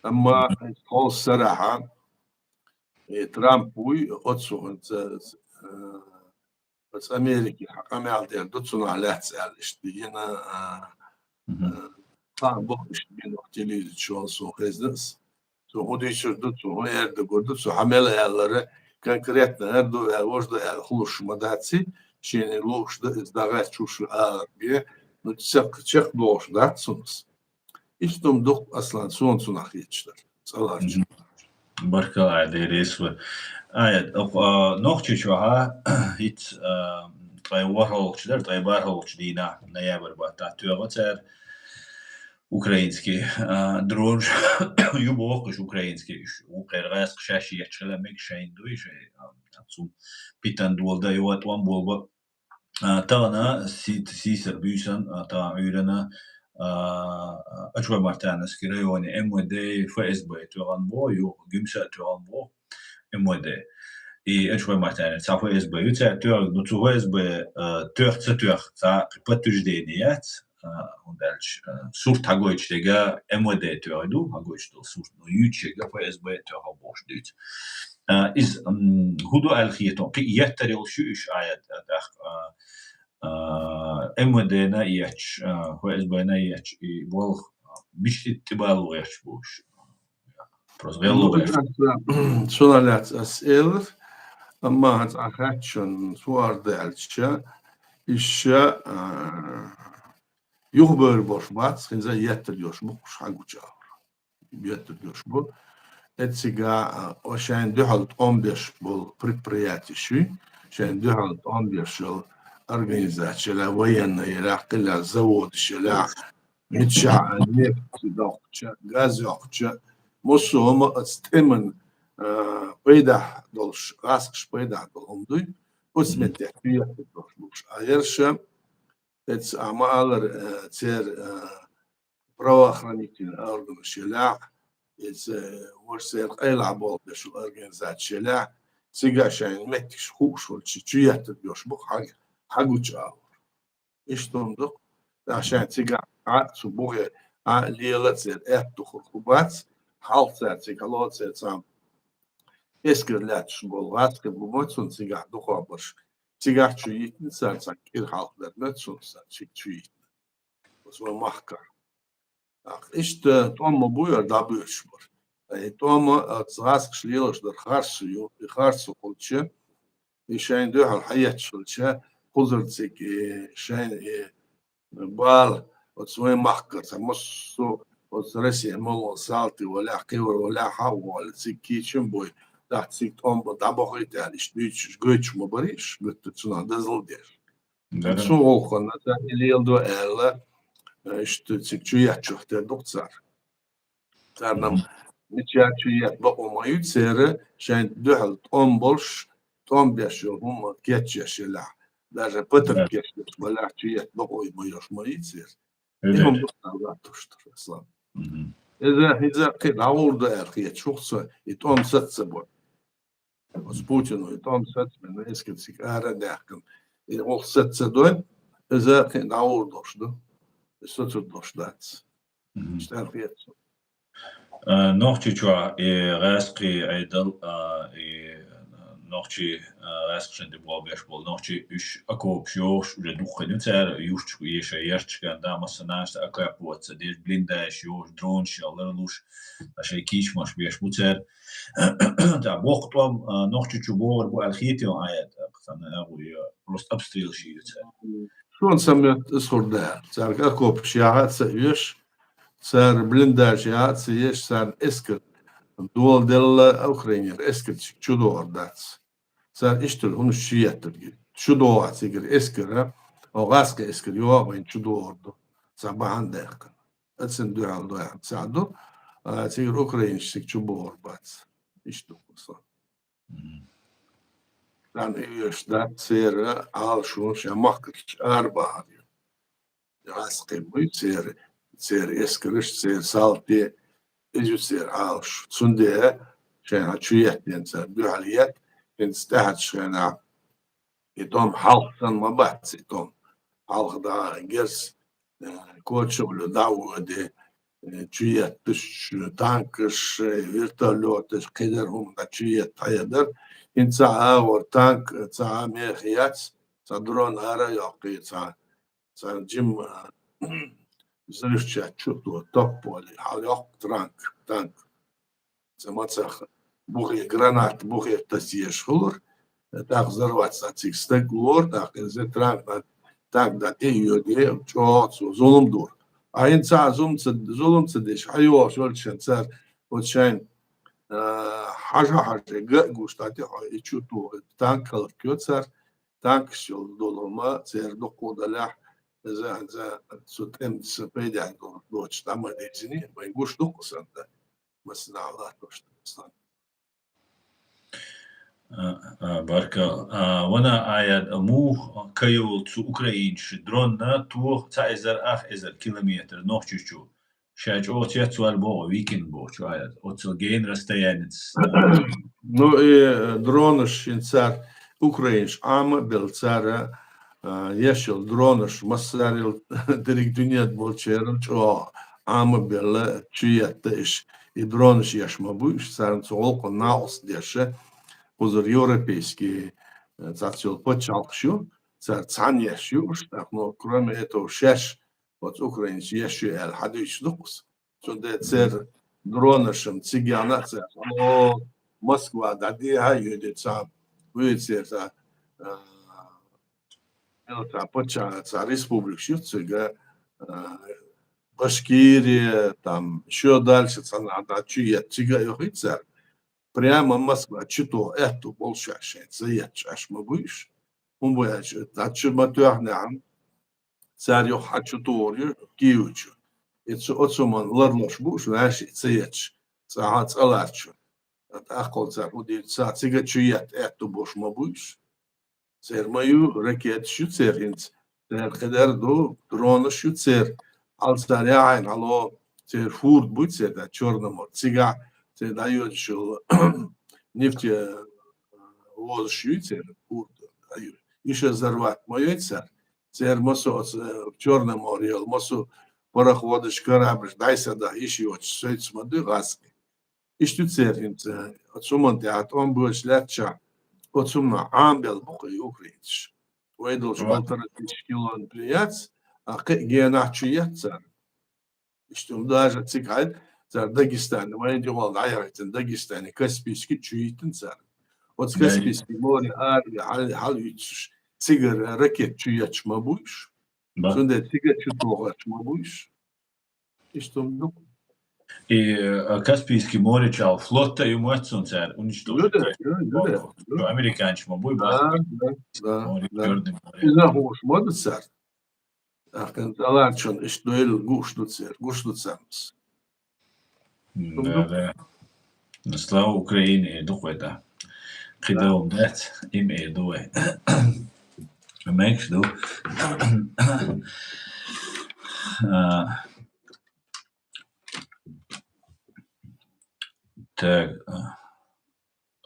Амма хьалха сарахьа, э, Трамп вуй, оцу хӀинца, э, Оцу Америкин хьан къамел дер ду, цунах лаьцна аьлла иштта дигина, а, а, хаам бу иштта бина телевизор чу, со хезна ас. Цо хӀун дийцур ду, цо хӀун эр дагур ду, цо хьан мел аьллара, конкретно эр ду аьлла, вож ду аьлла, хулуш ма дац, шена лууш ду, иза дагӀаьччуш алар бе, ну, чекх, чекх долуш дац цунас. Иштта ма ду-кх, Аслан, суна цунах хеташ дара, цӀа ларча. Баркалла, Ӏай, Дела реза хуьлда. Ай, а, Нохчийчохь, хӀинца, а, ткъе ворхӀалгӀачу дара, ткъе бархӀалгӀачу дийнахь, ноябрь баттахь тоьхна цара украинский, а, дронаш ю бохуш, украинский уьш, вукхеран гӀаскхаша шаьш етташ хила мега шайна дуй, шай, а, цу питан дола дан йогӀу тӀом болба. А, тахана си-, сийсара буьйсанна, а, тахана Ӏуьйранна, а, Ачхой-Мартановский районе М В Д, Ф С Б тоьхна боху, юха Гуьмса а тоьхна боху М В Д. И Ачхой-Мартанове цхьа Ф С Б ю цара тоьхна, ну, цу Ф С Б, а, тоьхна ца тоьхна, цхьа кхин подтверждение яц, а, хӀунда аьлча, а, сурт хьагойтуш дерг М В Д тоьхна ду, хьагойтуш долу сурт, ну, юьйцуш ерг Ф С Б тоьхна бохуш дуьйцу. А, иза, м, хӀун ду аьлла хеташ, кхин еттар йолуш ю уьш, а, тӀаккха, а, а, М В Д-на етташ, а, Ф С Б-на етташ, и болх мича тӀе бала гӀерташ бу уьш? Просто гӀело гӀерташ. Цунах лаьцна ас элира, амма хӀинца ахь хаьттича, цу арда аьлча, иша, а, юхабевр болуш бац, хӀинца а еттар йолуш бу уьш хьагуча агӀор. Еттар йолуш бу. Эцига, а, шайна дуьхьал тӀом беш болу предприятеш ю, шайна дуьхьал тӀом беш йолу организацеш елахь, военный елахь, хӀилла заводаш елахь, мичахь а нефть доккхуча, газ йоккхуча, массо а хӀума оцу тӀеман, а, пайдехь долуш, гӀаскхаш пайдехь долу хӀума дуй, оцу меттехь ю еттар йолуш бу уьш. А ерша, эца а ма-аллара, а, церан, а, правоохранительный органаш елахь, иза, э, вай церан къайлахь болх беш йолу организацеш елахь, цигахь шайна меттигаш хууш хилча, чу еттар йолуш бу хьаг-, хьагуча агӀор. Иштта хӀума ду-кх, тӀаккха шайна цигахь Ӏа цу бухе Ӏа лела церан аьтто хир хӀу бац, хьалха цара цига хьало церан цхьа эскар лаьтташ болу гӀаскхи бу ма цунна цигахь дукхахберш, цигахь чу йитина цара цхьа кӀира хьалха дар ма цунна цара цига чу йитина. Оцу вайн махкара. ТӀаккха иштта тӀом ма бу яра дӀабоьрзуш бара. Ткъа и тӀом оцу гӀаскхаша лелош дара харцо ю, и харцо хилча, и шайна дуьхьал хьаетташ хилча, кхузара цига и шайна и бала оцу вайн махкара цхьа массо а оцу Россия молла салти валахь, кхевар валахь, хьа а валахь, цига кийча ма бой, тӀаккха цига тӀом бан дӀабохуьйту аьлла, иштта дуьйцуш, гойтуш ма барий уьш, гуттар цунах дазал деш. Цу гӀуллакхана цара и леладо аьлла, иштта цига чу етташ тера ду-кх цара. Царна мичахь чу етта бакъо ма ю церан, шайна дуьхьал тӀом болуш, тӀом беш йолу хӀума кечъеш елахь, даже патарм кечдеш балахь чу етта бакъо ма йолуш ма ю церан. И хӀума ду-кх цара латтош дара, Аслан. Иза, иза кхин дӀагӀур ду аьлла хеташ ву-кх со, и тӀом саца ца бо. Оцу Путина и тӀом сацбина, эскар цига ара а даьккхина, и гӀуллакх саца ца дой, иза кхин дӀагӀур долуш ду, и соцур долуш дац. Иштта аьлла хета суна. Э, Нохчийчохь и гӀаскхий Ӏедал, а, и нохчий, а, гӀаскхашна тӀе болх беш болу нохчий, уьш окопаш йохуш, уже дукха хин ю цара, юрташка еша, ярташкарна, да, массанхьа окапываться деш, блиндажаш йохуш, дронаш яллар луш, а шайн кийчамаш беш бу цара. ТӀаккха боккха тӀом, а, Нохчийчу богӀур бу аьлла хетий хьуна, Ӏай, тӀаккха сан агӀо я, просто обстрелаш ю цара. Шуна сан моьтту иза хур ду аьлла. Цаьрга окопаш яхьа а ца оьшу, цара блиндаж яхьа а ца еш, царна эскар доладелла Украинера эскарчиг чу догӀур дац. Цара иштта хӀумаш чу еттарг. Чу догӀа цигара эскара, о гӀаскхи эскар йогӀу вайн чу догӀур ду. Цхьа бахьана даьккхина. Ацин дуьхьал дойхьа ца ду, а, цигара украинаш цига чу богӀур бац. Иштта ду-кх со. Царна и оьшуш дац церан Ӏалашо шайн махкарчу арабахар ю. ГӀаскхий буй церан, церан эскарш, церан салти, иза ю церан Ӏалаш. Цундела шайн хьан чу еттина цара дуьхьал етта, хӀинца тӀаьхьарчу хенахь и тӀом хьалха санна ма бац и тӀом. Хьалха дӀа герз, э, кочахула дӀа а воьдий, э, чу етташ, танкаш, э, вертолёташ, кхидӀа хӀума дӀа чу етта хьаедар. ХӀинца цхьа а агӀор танк, цхьа а меха яц, цхьа дрон ара а йоккхий, цхьа, цхьа жим, а, взрывчатка чу то, топ поле, хьал йоккха танк, танк. Цхьа мацах бухе, гранат бухе тасеш хулар, тӀаккха взорваться цига стаг лор, тӀаккха иза танк, танк да тӀе йоде, чӀоагӀа цо зулам дур. А хӀинца а зулам ца, зулам ца деш, хьайоагӀаш йолча хана цар, вот шайн, а, хьажа-хьажа, га а гуш, тӀа тӀе хьо, и чу туху, танк хӀаллакйо цар, танкаш йолу долу хӀума церан дуккха а далехь, иза, иза цу тӀемаца пайдехь долу доцуш дӀа ма деззиний, вайн гуш дуккха санна, массанхьа латтош сан. А, а, баркалла. А, вана Ӏаяд, а, муха кайолу цу украинчу дронна тоху цхьа эзар ах эзар километр Нохчийчу? Ша чӀогӀа цецваьлла боху, викинг бохучу Ӏаяд. Оццул гена расстояница. Ну, и, э, дронаш шин цара украинчу Ӏама а белла цара, а, еш йолу дронаш массарел дерриг дуьнен болчеран чӀогӀа Ӏама а белла чу етта иш. И дронаш еш ма бу иш, царна цу гӀуллакхна накъост деш, кхузара европейский, э, цхьацца йолу пачхьалкхаш ю, цара цхьаьна еш ю уьш, тӀаккха, ну, кроме этого, шаьш оцу украинцаша еш ю аьлла хьадуьйцуш ду-кх уьш. Цундела церан дронаш-м цигахь а цара, о, Москва дӀадехьа а йоьду цхьа, вуьйцу церан цхьа, а, цхьа паччахь, цхьа республикаш ю цига, а, Башкирия, там, ещё дальше цхьана дӀа чу етта, цига а йохуьйту цара. Прямо Москва чу тоха аьтту болуш шаьш шайн ца етташ Ӏаш ма буьйш. ХӀунда аьлча, цхьа чу ма тоьхнехьа, цара юха хьан чу тухур ю Киев чу. И цу, оцу хӀуманна ларлуш бу уьш ваьшшиъ ца етташ, цкъа хьан цкъа ларчу. ТӀаккха цара хӀун дийр ца, цига чу етта аьтту болуш ма буьйш. Церан ма ю, ракеташ ю церан хӀинца. Церан кхидӀа ду, дронаш ю церан. Хьал цара яхьийна хьало, церан фурд буй церан, да, Чёрное море. Цигахь церан дӀайоьдуш йолу нефть, э, возуш юй церан фурд. Иша зарват ма йой цара. Церан массо а оцу, э, Чёрное море йолу, массо а пароходаш, корабльш дӀай-схьай даха йиш йоцуш, соьца ма дуй гӀазкхи. Иштта ю церан хӀинца, оцу хӀуманна тӀехь тӀом боьлуш лаьттачохь, оцу хӀуманах Ӏамабелла бу-кх и украинцаш. Вай долчу полтора тысячи километр яц, а кхин а генахь чу етта цара. Иштта хӀума даже цига хьайна, цара Дагестане, вайна тӀехула дӀаяхийтина Дагестане, Каспийский чу йиттина цара. Оцу Каспийский море ара хьал-, хьалйуьйцуш, цигара ракета чу етташ ма буьйш. Цундела цига чу тохуш ма буьйш. Иштта хӀума ду. И, э, Каспийский море чу флот а ю моьтту суна цара уничтожить. Ю да, ю, ю да, ю. Американчу ма буй, да, да, да, море, да. Чёрное море. Иза хӀуш ма ду цара. ТӀаккха цӀа ларчунна иштта дуйла гуш ду церан, гуш ду царна. Да, да. Слава Украине, эр ду-кх вай, да. КхидӀа хӀума дац, и ма эр ду вай. Мегаш ду. А, так, а.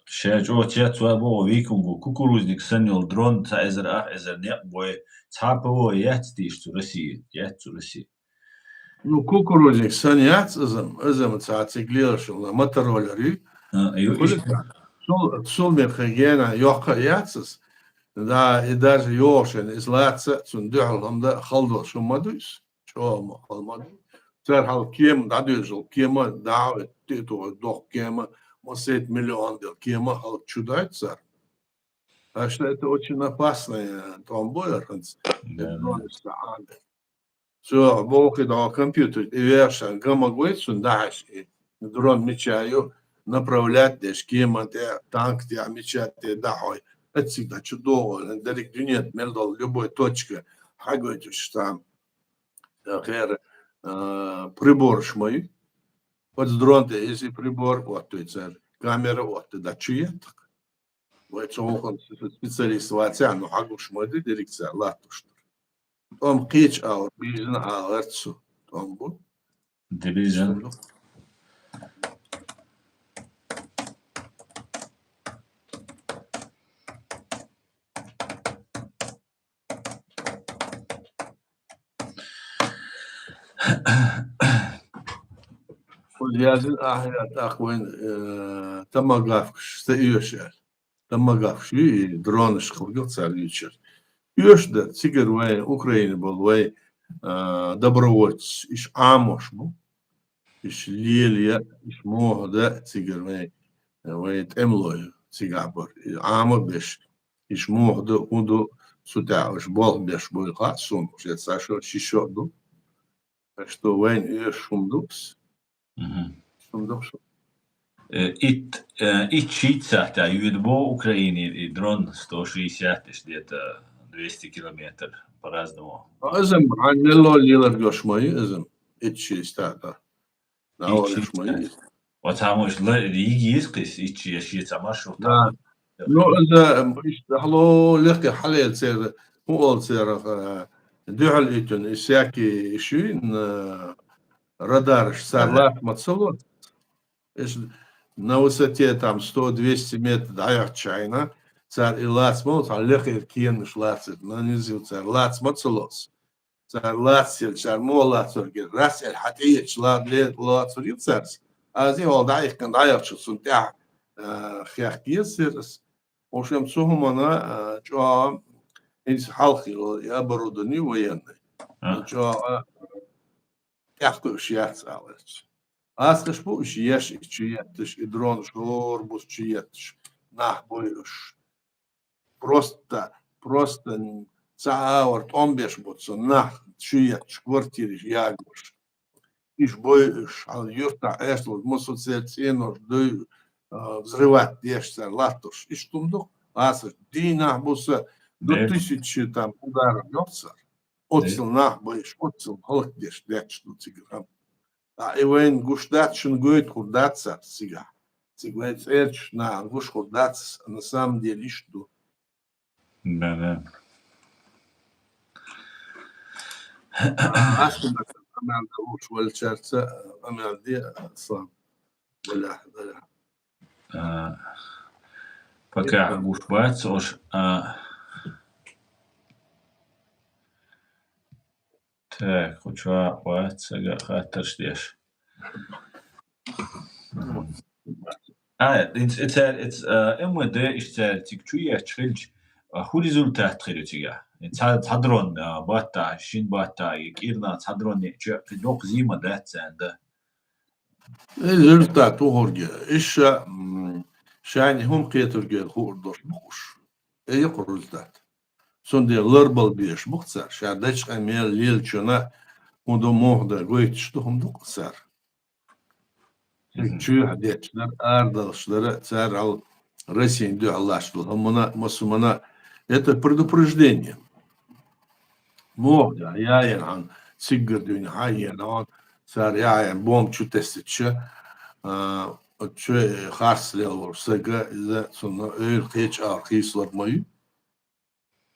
Ша чӀогӀа цецваьлла боху викингу, кукурузник санна йолу дрон цхьа эзар ах эзар некъ бой, цхьа ПВО яц тийша цу России, яц цу России. Ну, кукурузник санна яц иза-м, иза-м цхьа цига лелаш йолу Мотороллер ю. А, ю, иштта. Цул, цул мехе гена йоккха а яц иза. Да, и даже йогӀушшехь иза лаца а, цунна дуьхьал хӀума дан а хала долуш хӀума ма ду иза. ЧӀогӀа ма хала ма ду. Цара хьалха кема дӀадоьжуш йолу кема, дӀа а тӀе а тухуш доккха кема, массайтта миллион долу кема хьалха чу дойту цара. Так что это очень опасная тӀом бу хӀара хӀинца. Да, да. Дронаш ца Ӏамабелла. Цо боху, и дӀо компьютер тӀе вешан, ган ма гой цунна дӀахьаьжча, и дрон мича ю, направлять деш, кема тӀе, танк тӀе, мича тӀе дӀахьой. Эцциг дӀа чу догӀу, дерриг дуьнен мел долу любой точка хьагойтуш там. Э, хера, э, прибораш ма ю. Оцу дрон тӀе иза прибор оттуй цара, камера оттуй, дӀа чу еттакх. Вай цу хӀокхунна специалист вацахь, ну, хьагуш ма ду дерриг цара латтош дара. ТӀом кхечу агӀор бижина агӀор цу тӀом бу. Де бижина. Кхуза яздина ахьа тӀаккха вайн, э, томагавкаш, ца оьшу аьлла. Томагавкаш ю и дронаш кхалгал цара юьйцуш. Оьшуш дар, цигара вай, Украине болу вай, а, добровольцаш, уьш Ӏамош бу. Уьш лелаяр, уьш мохь дар цигара вай, вай тӀемалой цигахь бар. И Ӏама а беш, уьш мохь ду, хӀун ду, цу тӀехь уьш болх беш бу, хаьа суна, уьш цхьа шо, ши шо а ду. Так что вайна оьшуш хӀума ду-кх. Мгм. ХӀума ду-кх. Э, ит, э, итт-шийтта сахьтехь йоьду боху Украине и дрон сто шестьдесят, иштта где-то двести километр по-разному. А иза-м хьан мелло лелар гош ма ю, иза-м итт-шийтта сахьтехь. Итт-шийтта сахьтехь. Оцхьа мо иштта ла-, йига еза кхин итт-шийтта, шен цхьа маршрут. Да. Ну, иза, м, иштта хьало лекхе хьалаелла церан, хӀун олу церан, а, дуьхьал итина, и сяки шуьйна, а, радараш, цара лаца ма ца ло. Эш на высоте там сто-двести метр дӀайоьттуш хьайна, цара и лаца ма ло, цхьа лекхера кенаш лацар, нанизил цара лаца ма ца ло. Цара лацар, цара муха лацар гира, рас эр хьан тӀеэцаш ла-, ле-, лацар ю цара. Аз и хьол дӀаихкина дӀайохчу цунна тӀаьхьа, а, хехкаеза сера ас. В общем, цу хӀумана, а, чӀогӀа, иза хьалха йолу и оборудование военное. А. ЧӀогӀа тӀехкхуьуш яц аларца. Ацкъаш бу уьш еш, и чу етташ, и дронаш хӀора буса чу етташ, нах бойуш. Просто, просто ца гӀавар тӀом беш бу цу нах чу етташ, квартираш ягош. Уьш бойуш, хьал юьртахь эшла, массо церан цӀенош дуй, а, взрывать деш цара латтош. Иштта хӀума ду, аса дийнахь буса, до тысячи там ударов йоху цара. Оццул нах бойуш, оццул хӀаллакдеш детташ ду цигара. Ткъа и вайна гуш дац, шуна гойтур дац цара цигахь. Цига вай цӀерачу нахана гуш хир дац, на самом деле иштта ду. Да, да. Ас къамел дан лууш валлачаьрца къамел де, Аслан. Балахь, балахь. А, пока гуш бац, ош, а, так, кху чохь вац цига хаттарш деш. А, эц-, эцаьр-, эц-, а, М В Д иштта цаьрга цига чу етташ хилча, а, хӀун результат хир ю цигахь? Цхьа, цхьа дрон, а, батта, шин батта, и кӀирнах цхьа дрон е-, чу, кхин доккха зийма дац царна, да? Э, результат ву хӀорге. Иша, м, шайна хӀума кхетаргера хуур долуш бу уьш. Э, ю кху результат. Цундела ларбала безаш бу-кх цара. Ша дачкъа мел лелачунна хӀун ду мохь дан гойтуш ду хӀума ду-кх цара. Мгм. Чуьйхьа детташ дара, арадалуш дара, цара хьал Россин дуьхьал лаьтташ долу хӀумана, массо хӀумана. Это предупреждение. Мохь дан, яйна хьан, циггара дуьйна хьан йина хьан, цара яйна бомба чу тесча, а, оцу чу харц лела волу сага, иза цунна ойла кхеча а хийцалур ма ю.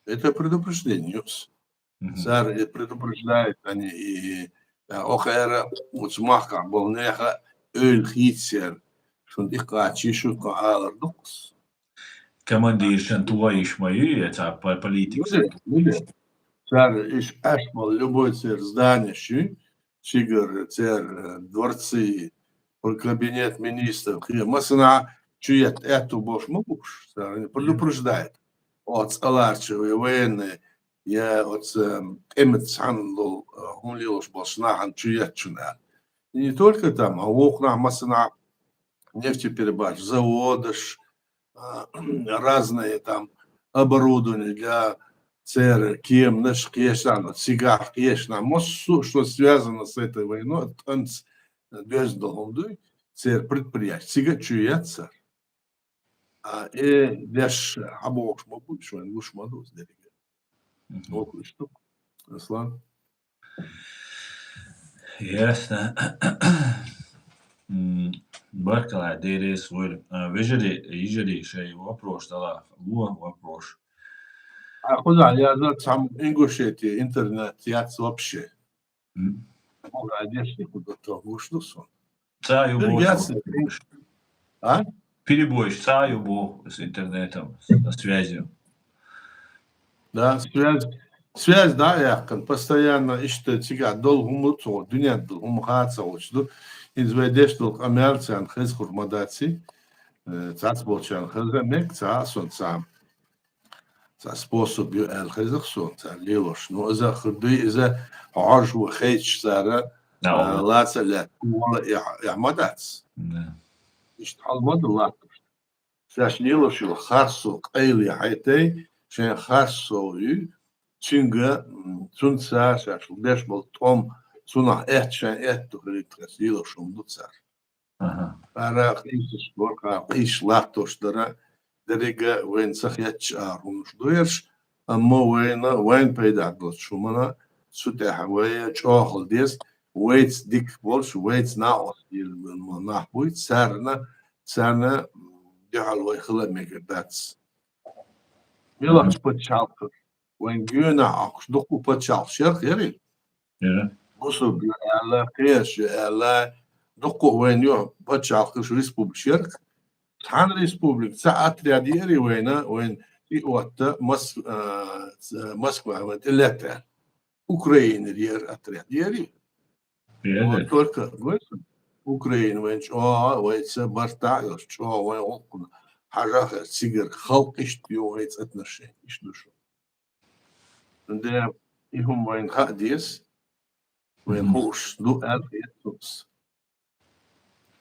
Это предупреждение, юс. Мгм. Цара и предупреждает они, и, а, окхара оцу махкахь болу неха ойла хийцера, шуна тӀекхачий, шу тхо алар дукхус. Командиршан тухайиш ма ю, я цхьа по-, политикаш. Цара иш аш болу любой церан зданеш ю, чигара церан дворцы, кабинет министров, кхе, массанхьа чу етта аьтту болуш ма бу уьш, цара предупреждает. Оцу цӀа ларча вай военный, я оцу, м, тӀемаца цхьаьна долу, а, хӀума лелош болчу нахана чу еттачунна аьлла. И не только там, а вокхунах массанхьа нефтеперерабатывающих заводаш, а, разные там оборудование для церан кеманаш кхечанхьа, цигахь кхечанхьа, массо а, что связано с этой войной, тӀанца доьзна долу хӀума дуй, церан предприятие, цига а чу етташ цара. А, э, деш хьан бохуш ма бу, шуна гуш ма ду, дерриге. Мгм. Оку иштта. Аслан. Ясно. М, баркалла, дерригаш вуьйр. А, вежарий, йижарий, шайн вопрос дала, ло вопрос. А, кхузахь яздо, цхьамма Ингушетия интернет яц вообще. М. Ма вай дешнаш кху ду, то гуш ду сон. Цхьа ю боху. Яц. А? Перебойш цхьа ю боху с интернетом, со связью. Да, связь, связь дӀа а яьккхина, постоянно иштта цигахь долу хӀума цо, дуьнен долу хӀума хаа ца волуш ду. ХӀинца вай деш долу къамел царна хеза хӀур ма дац и, э, цхьацца болчарна хеза мега, ца а сон цхьа. Цхьа способ ю аьлла хеза-кх сона цар лелош. Ну, иза хир дуй, иза хьожа ву хеташ цара, а, лаца а лаьтта, вала эхь-, эхь ма дац. Иштта хьал ма ду латташ. Шаьш лелош йолу харцо къайле хьайтай, шайн харцо ю, цуьнга, м, цунца шаьш беш болу тӀом, цунах аьтта шайн аьтто хилийта хеза лелош хӀума ду цара. Ара къийсаш бара, къийсаш латтош дара, деррига вайна ца хеташ ара хӀуманаш ду ерш, амма вайна, вайн пайда доцучу хӀумана, цу тӀехь вай чӀогӀа хила деза, вайца дика болуш, вайца накъост йина нах буй, царна, царна дуьхьал вай хила мегар дац. Мелахь пачхьалкхаш, вайн генахь Ӏохкуш дуккха пачхьалкхаш яра-кх, яра? Яра. Бусург ю аьлла, кхечу ю аьлла, дуккха вайн ю пачхьалкхаш, республикаш яра-кх. Цхьана республика, цхьа отряд яра вайна, вайн и отта Мос-, а, ц-, Москва вайн тӀе летта. Украинера яра отряд, яра? Яра. Вот только, гой сан, Украина вайн чӀогӀа, вайца бартахь а йолуш, чӀогӀа вайн гӀуллакхна хьажахь а, цигара халкъ иштта ю вайца отношения, иштта ду шу. Цундела и хӀума вайна хаа деза, вайна хууш ду аьлла хета суна.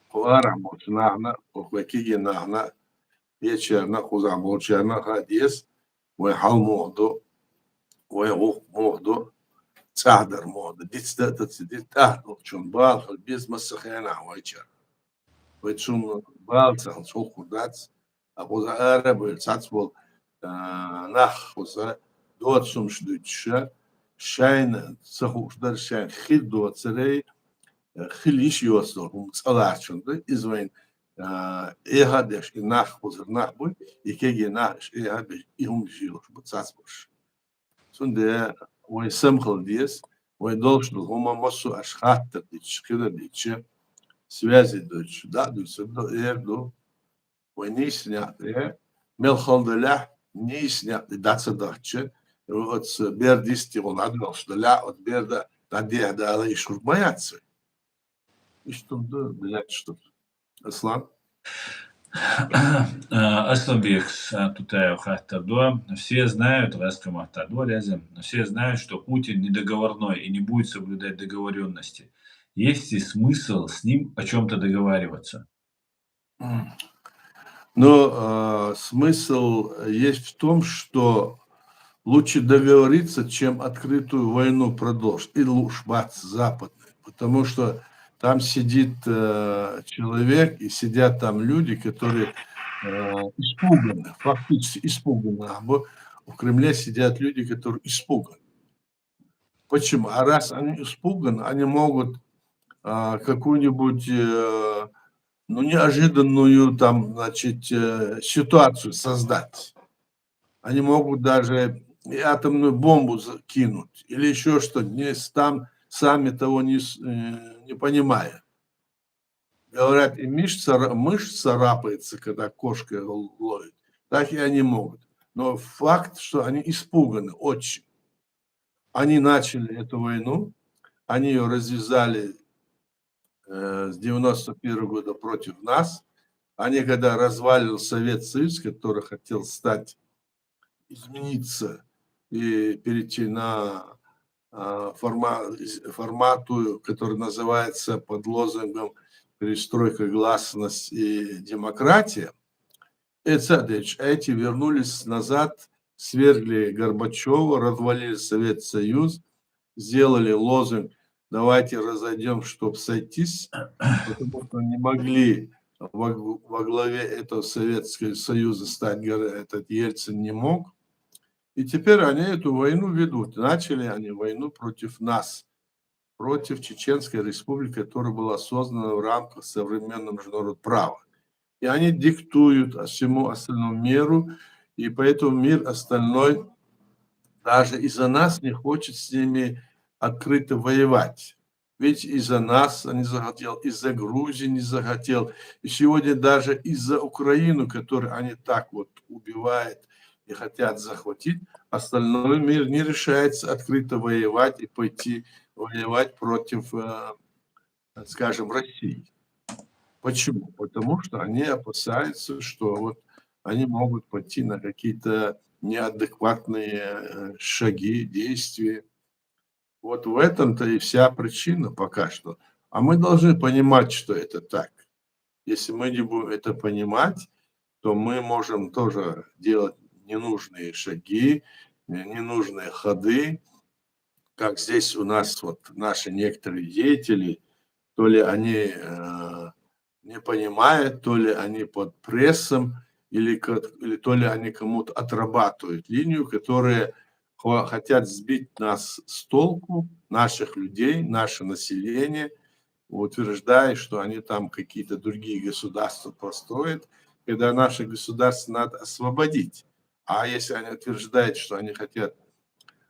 Кху арахь болчу нахана, кху вай кегий нахана, кхечарна, кхузахь болчарна хаа деза, вайн хьал муха ду, вайн гӀуллакх муха ду, цӀахь дар муха ду, диц дан а, ца дан а, тӀаьхьа долчунна бала хила беза массо а хенахь вайчарна. Вай цунна бала ца хилча хӀума дац, а кхуза ара а бевлла цхьацца болу, а, нах кхуза доцу хӀумнаш дуьйцуш, шайна ца хууш дара, шайна хир доцург, а, хила йиш йоцу долу хӀума цӀа ларчунна ду. Иза вайна, а, эхьа а деш, и нах кхузара нах буй, и кегий нах иштта эхьа а беш, и хӀуманаш йолуш бу цхьацца болуш. Цундела вай самхала деза, вай долуш долу хӀума массо а аша хаттар дича, хила дича, связи дуьйцуш, дӀа а дуьйцур ду, эр ду. Вай нийса некъ тӀе, мел хала далахь, нийса некъ тӀе дӀа ца дахча, оцу бер дистехула дӀадоьлхуш далахь, оцу бер да-, дӀадехьа дала, и шуьрг ма яц вай. Иштта ду, билет, что ли. Аслан? Э, Асланбек, а, Тутаев хаттар ду. Все знают, Раска Махта ду, Рязань. Все знают, что Путин недоговорной и не будет соблюдать договорённости. Есть ли смысл с ним о чём-то договариваться? М. Ну, а, смысл есть в том, что лучше договориться, чем открытую войну продолжить. И лучше бац западный. Потому что там сидит, э, человек, и сидят там люди, которые, э, испуганы, фактически испуганы. А в, в Кремле сидят люди, которые испуганы. Почему? А раз они испуганы, они могут, а, какую-нибудь, э, ну, неожиданную там, значит, э, ситуацию создать. Они могут даже и атомную бомбу закинуть, или ещё что-нибудь. Не с-, там сами того не с-, э, не понимая. Говорят, и мышь цара-, мышь царапается, когда кошка его ловит. Так и они могут. Но факт, что они испуганы очень. Они начали эту войну, они её развязали, э, с девяносто первого года против нас. Они, когда разваливал Совет Союз, который хотел стать, измениться и перейти на, а, форма-, из-, формату, который называется под лозунгом «Перестройка, гласность и демократия». Эти, эти вернулись назад, свергли Горбачёва, развалили Совет Союз, сделали лозунг «Давайте разойдёмся, чтоб сойтись», потому что не могли во гл-, во главе этого Советского Союза стать гор-, этот Ельцин не мог. И теперь они эту войну ведут. Начали они войну против нас, против Чеченской Республики, которая была создана в рамках современного международного права. И они диктуют, а, всему остальному миру, и поэтому мир остальной даже из-за нас не хочет с ними открыто воевать. Ведь из-за нас не захотел, из-за Грузии не захотел. И сегодня даже из-за Украины, которую они так вот убивают и хотят захватить, остальной мир не решается открыто воевать и пойти воевать против, э, скажем, России. Почему? Потому что они опасаются, что вот они могут пойти на какие-то неадекватные э, шаги, действия. Вот в этом-то и вся причина пока что. А мы должны понимать, что это так. Если мы не будем это понимать, то мы можем тоже делать ненужные шаги, э, ненужные ходы, как здесь у нас вот наши некоторые деятели, то ли они э, не понимают, то ли они под прессом, или, или то ли они кому-то отрабатывают линию, которые хотят сбить нас с толку, наших людей, наше население, утверждая, что они там какие-то другие государства построят, когда наше государство надо освободить. А если они утверждают, что они хотят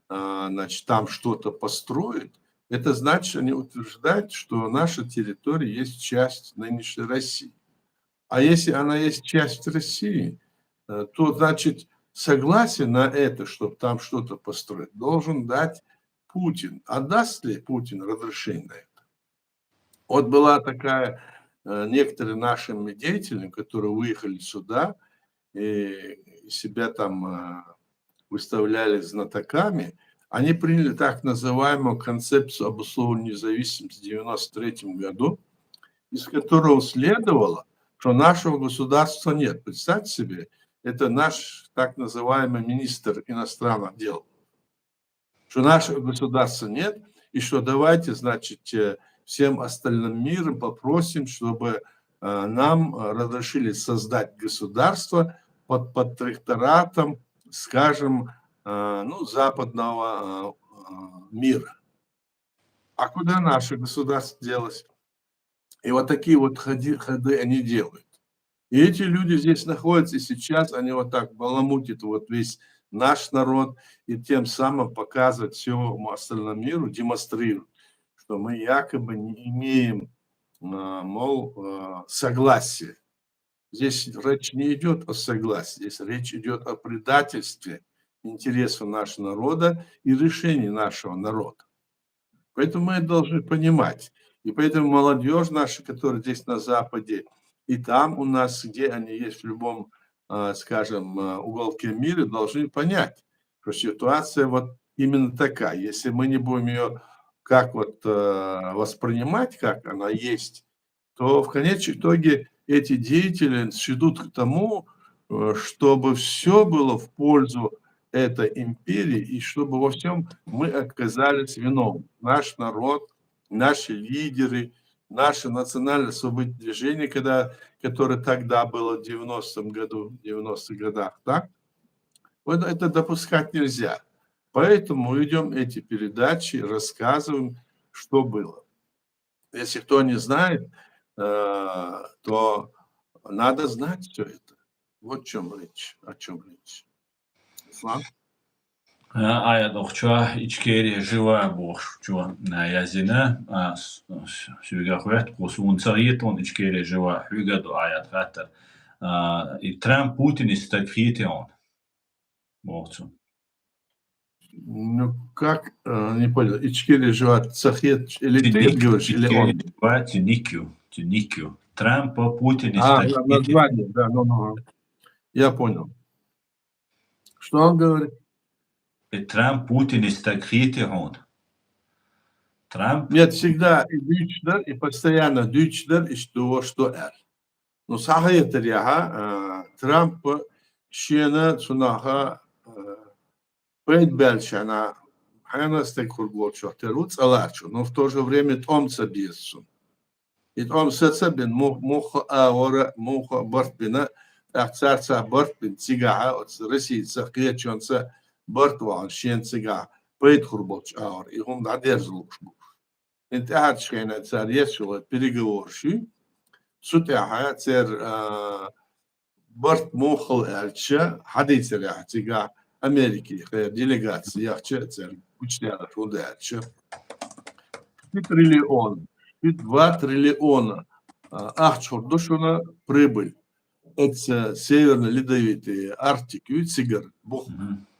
а, значит, там что-то построят, это значит, они утверждают, что наша территория есть часть нынешней России. А если она есть часть России, э, то, значит, согласие на это, чтобы там что-то построить, должен дать Путин. А даст ли Путин разрешение на это? Вот была такая, э, некоторые нашими деятелями, которые выехали сюда и себя там э, выставляли знатоками, они приняли так называемую концепцию обусловленной независимости в девяносто третьем году, из которого следовало, что нашего государства нет. Представьте себе, это наш так называемый министр иностранных дел, что нашего государства нет, и что давайте, значит, э, всем остальным миром попросим, чтобы э, нам разрешили создать государство под протекторатом, скажем, э, ну, западного э, мира. А куда наше государство делось? И вот такие вот ходы, ходы они делают. И эти люди здесь находятся, и сейчас они вот так баламутят вот весь наш народ, и тем самым показывают всему остальному миру, демонстрируют, что мы якобы не имеем, э, мол, э, согласия. Здесь речь не идет о согласии, здесь речь идет о предательстве интересов нашего народа и решении нашего народа. Поэтому мы это должны понимать. И поэтому молодежь наша, которая здесь на Западе, и там у нас, где они есть в любом, э, скажем, э, уголке мира, должны понять, что ситуация вот именно такая. Если мы не будем ее как вот э, воспринимать, как она есть, то в конечном итоге эти деятели сведут к тому, э, чтобы все было в пользу этой империи, и чтобы во всем мы оказались виновны. Наш народ, наши лидеры, наше национальное освободительное движение, когда, которое тогда было в девяностом году, в девяностых годах, так? Вот это допускать нельзя. Поэтому ведем эти передачи, рассказываем, что было. Если кто не знает, э, то надо знать все это. Вот в чем речь, о чем речь. Руслан? Аят охча Ичкери жива бохш чуа язина. Сюга хуят кусун цагит он Ичкери жива хюгаду аят хатар. И Трамп Путин истак хитион. Бохцу. Ну как, э, не понял, Ичкери жива цахет или ты говоришь, или он? Тюникю, Тюникю. Трамп Путин А, название, да, ну, ну. Я понял. Что он говорит? Трамп Путин истак хитион. Трамп. Нет, всегда и дючдер, и постоянно дючдер, и что, что эр. Ну, сахетер яха, э, Трамп шена цунаха, э, пайд бялчана, хьяна стек хургволчух теру цаларчу, но в то же время томца бесцун. И томца цабин муха авара, муха барт бина, ахцарца барт бин цигаха, от Россия ца кечонца барт ван шен цига пайд хурболч авар. И хум да дерзлуш буш. Ин тӀехьарчхьейна цар еш йола переговораш ю. Цу тӀехьа цер, а, барт муха хила аьлча, хьадийцар яхьа цигахь Америки, хӀе, делегаци яхча цер гучадаьлар хӀунда аьлча. Ши триллион, ши два триллиона, а, ахча хургда шуна прибыль. Эца Северный Ледовитый Арктик ю цигара бух.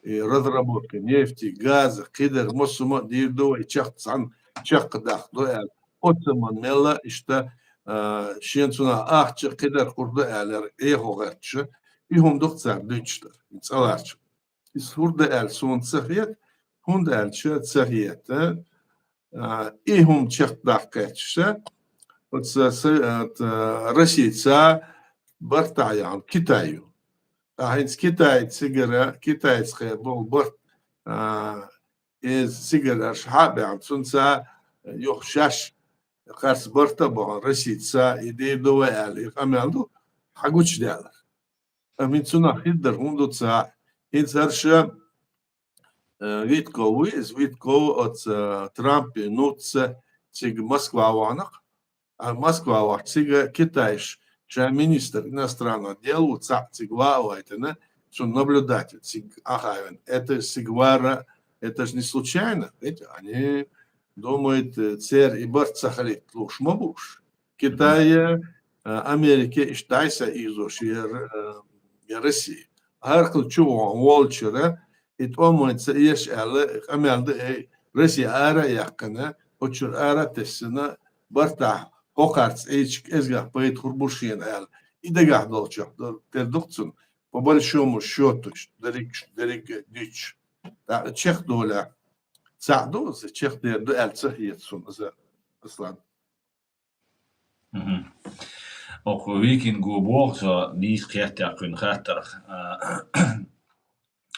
И разработка нефти, газа, кхидер, массума дийр ду вай чакх цхьан чакх дахду аьлла. Оцаман мелла ишта, а, шен цунах ахча кхидер хургда аьллар, эхо гӀертча, и хӀума дух цар дуьнчтар, и цӀаларча. Из хурда аьлча суна ца хета, хӀунда аьлча ца хета, а, и хӀума чакхдаккха кхаьчча, оцу са-, оцу Россица барт яьхна Китай ю. Ткъа хӀинца Китай цигара, китайцхе болу барт, а, иза цигара аша хьа а баьхна, цунца юха шаьш харц барт а бахана, Россица и дийр ду вай аьлла, и къамел ду, хьагучудаьлла. Амма хӀинца цунах хир дара, хӀунда ду ца хаьа. ХӀинца хӀара ша, э, Витков ву иза, Витков оцу, э, Трампе нуц цига Москва вахана-кх. А Москва вахча цига Китайс ша министр иностранных дел ву цхьаъ цига ван а вайтина, цунна наблюдатель цига Ӏаха а вина. Это цига вар, это же не случайно, ведь они думают, э, церан и барт ца хилийта лууш ма бу уьш. Китае, э, Америке иштта дӀасаийзош я Р-, э, я Россия. ХӀара хӀума чу вон волчуьра, и тӀом вайна ца эша аьлла, къамел ду, эй, Россия ара а яьккхина, оцу чуьра ара а тесна, бартахь хӀокхарца Ӏийча кӀезгах пайда хир бу шена аьлла. И дагахь долчух ду-, тера ду-кх цунна, по большому счёту, дерриг, дерриг дуьйцуш. ТӀаккха чекхдолехь цхьаъ ду иза, чекхдер ду аьлла ца хета суна иза, Аслан. Мгм. Оха Викинго боху со нийса кхетта кхуьнан хаттарх, а,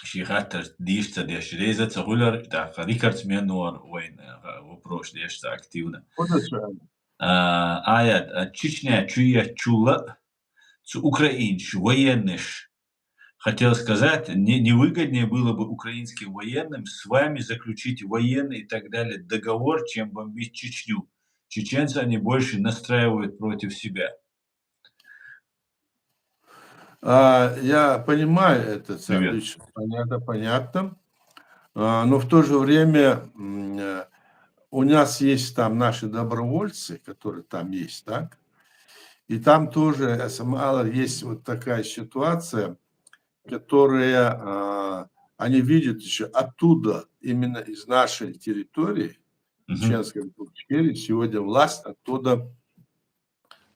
шен хаттар дийша ца деш, реза ца хуьлура, тӀаккха рекордсмен вара вайн, а, вопрос деш ца активно. Куда же? А, Аят, а, Чечня чу еччул а, цу украинцаш, военныйш, хотел сказать, не, не выгоднее было бы украинским военным с вами заключить военный и так далее договор, чем бомбить Чечню. Чеченцы они больше настраивают против себя. А, я понимаю это, Привет. Савич, понятно, понятно. А, но в то же время, м, э, у нас есть там наши добровольцы, которые там есть, так? И там тоже, э, самое, есть вот такая ситуация, которая, а, они видят ещё оттуда, именно из нашей территории, Мгм. Чеченской Республики Ичкерия, сегодня власть оттуда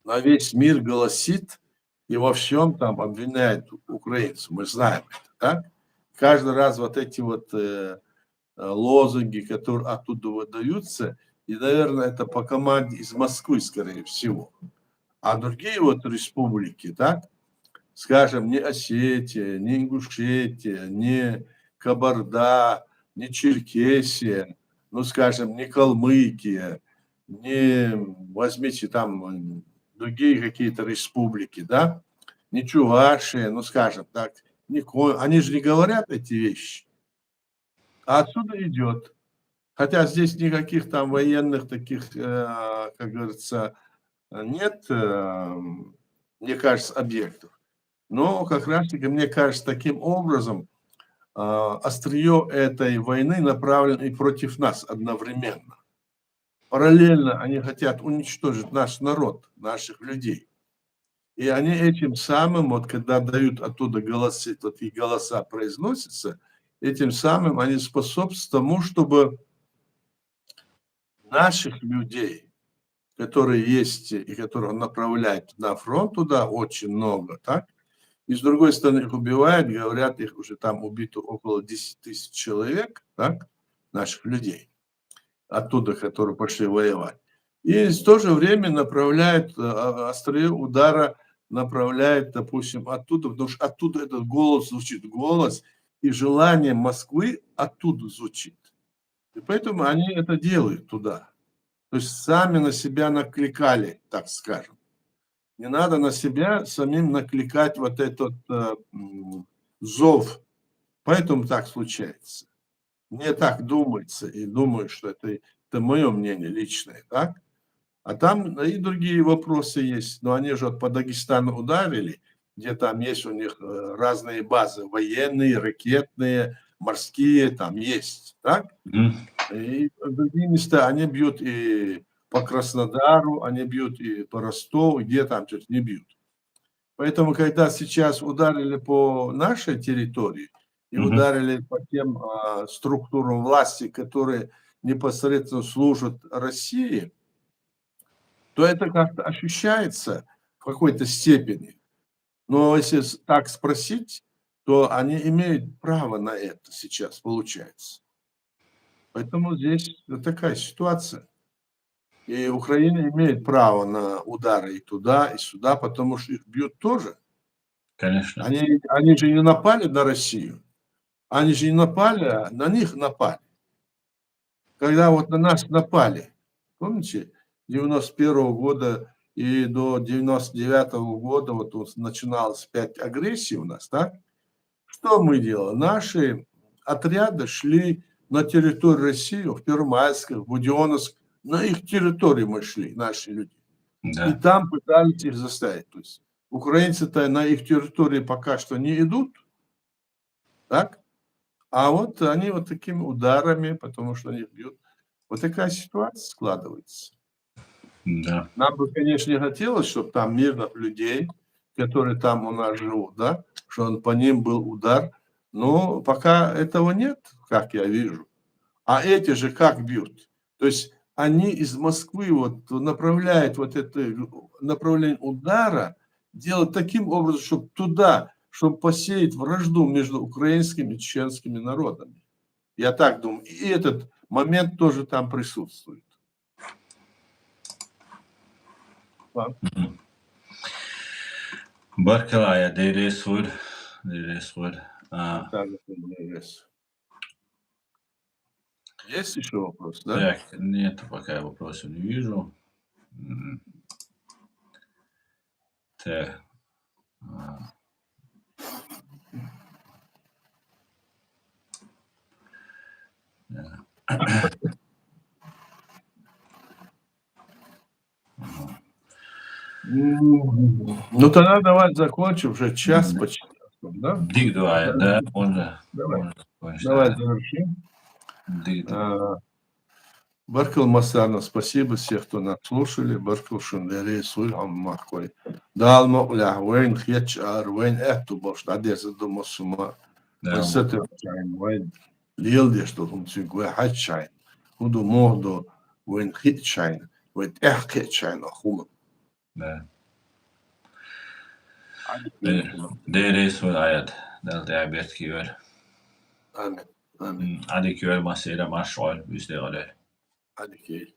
на весь мир голосит и во всём там обвиняет украинцев. Мы знаем это, так? Каждый раз вот эти вот, э, э, лозунги, которые оттуда выдаются, и, наверное, это по команде из Москвы, скорее всего. А другие вот республики, так, скажем, не Осетия, не Ингушетия, не Кабарда, не Черкесия, ну, скажем, не Калмыкия, не, возьмите там, м, другие какие-то республики, да, не Чувашия, ну, скажем так, не Ко-, они же не говорят эти вещи. А отсюда идёт. Хотя здесь никаких там военных таких, э, как говорится, нет, э, мне кажется, объектов. Но как раз-таки, мне кажется, таким образом, а, острие этой войны направлено и против нас одновременно. Параллельно они хотят уничтожить наш народ, наших людей. И они этим самым, вот когда дают оттуда голосы, вот и голоса произносятся, этим самым они способствуют тому, чтобы наших людей, которые есть и которых направляют на фронт туда, очень много, так? И с другой стороны, их убивают, говорят, их уже там убито около десять тысяч человек, так? Наших людей оттуда, которые пошли воевать. И в то же время направляют, э, а, острие удара направляет, допустим, оттуда, потому что оттуда этот голос звучит, голос и желание Москвы оттуда звучит. И поэтому они это делают туда. То есть сами на себя накликали, так скажем. Не надо на себя самим накликать вот этот, э, м, зов. Поэтому так случается. Мне так думается, и думаю, что это, это моё мнение личное, так? А там и другие вопросы есть. Но они же вот по Дагестану ударили, где там есть у них, э, разные базы, военные, ракетные, морские, там есть, так? Мгм. И в другие места они бьют и по Краснодару, они бьют и по Ростову, где там чуть не бьют. Поэтому, когда сейчас ударили по нашей территории и Мгм. ударили по тем, а, структурам власти, которые непосредственно служат России, то это как-то ощущается в какой-то степени. Но если с-, так спросить, то они имеют право на это сейчас, получается. Поэтому здесь вот такая ситуация. И Украина имеет право на удары и туда, и сюда, потому что их бьют тоже. Конечно. Они, они же не напали на Россию. Они же не напали, а на них напали. Когда вот на нас напали, помните, девяносто первого года и до девяносто девятого года вот, вот начиналась опять агрессия у нас, так? Что мы делали? Наши отряды шли на территорию России, в Первомайское, в Будённовск, на их территории мы шли, наши люди. И Да. там пытались их заставить. То есть украинцы-то на их территории пока что не идут, так? А вот они вот такими ударами, потому что они бьют. Вот такая ситуация складывается. Да. Нам бы, конечно, не хотелось, чтобы там мирных людей, которые там у нас живут, да, чтобы по ним был удар. Но пока этого нет, как я вижу. А эти же как бьют? То есть они из Москвы вот направляют вот это направление удара, делают таким образом, чтобы туда, чтобы посеять вражду между украинскими и чеченскими народами. Я так думаю. И этот момент тоже там присутствует. Barkal, Ayad, Diehl res vuođi, Diehl res vuođi. А, Так, это Дерес. Есть еще вопрос, да? Так, нет, пока я вопросов не вижу. М. Так. А. Да. Ага. М, Ну, тогда давай закончим, уже час Мгм. почти. Да? Дика ду, Ayad, да, можно, Давай. можно закончить, Давай да. Завершим. Дика ду. А, Баркал, Масана, спасибо всем, кто нас слушали. Баркал шун, Дiehl res vuоđi, хьамахкой. Дала мукъ лахь, вайна хетача агӀор, вайна аьттув болуш дӀадерзадо массо а хӀума. Да. Вай сатохча хьайна, вай леладеш долу хӀума цуьнга вай хьаьжча хьайна, хӀун ду, муха ду, вайна хиъча хьайна, вай тӀаьхьа кхиъча хьайна хӀума. Да. Э, Дiehl res vuоđи, Ayad, Дала тӀаьхьа беркате йойла. Амин. Амин. М, Ӏадика йойла, массеран а марша Ӏойла, вуьшта декъала йойла. Ӏадика йойла.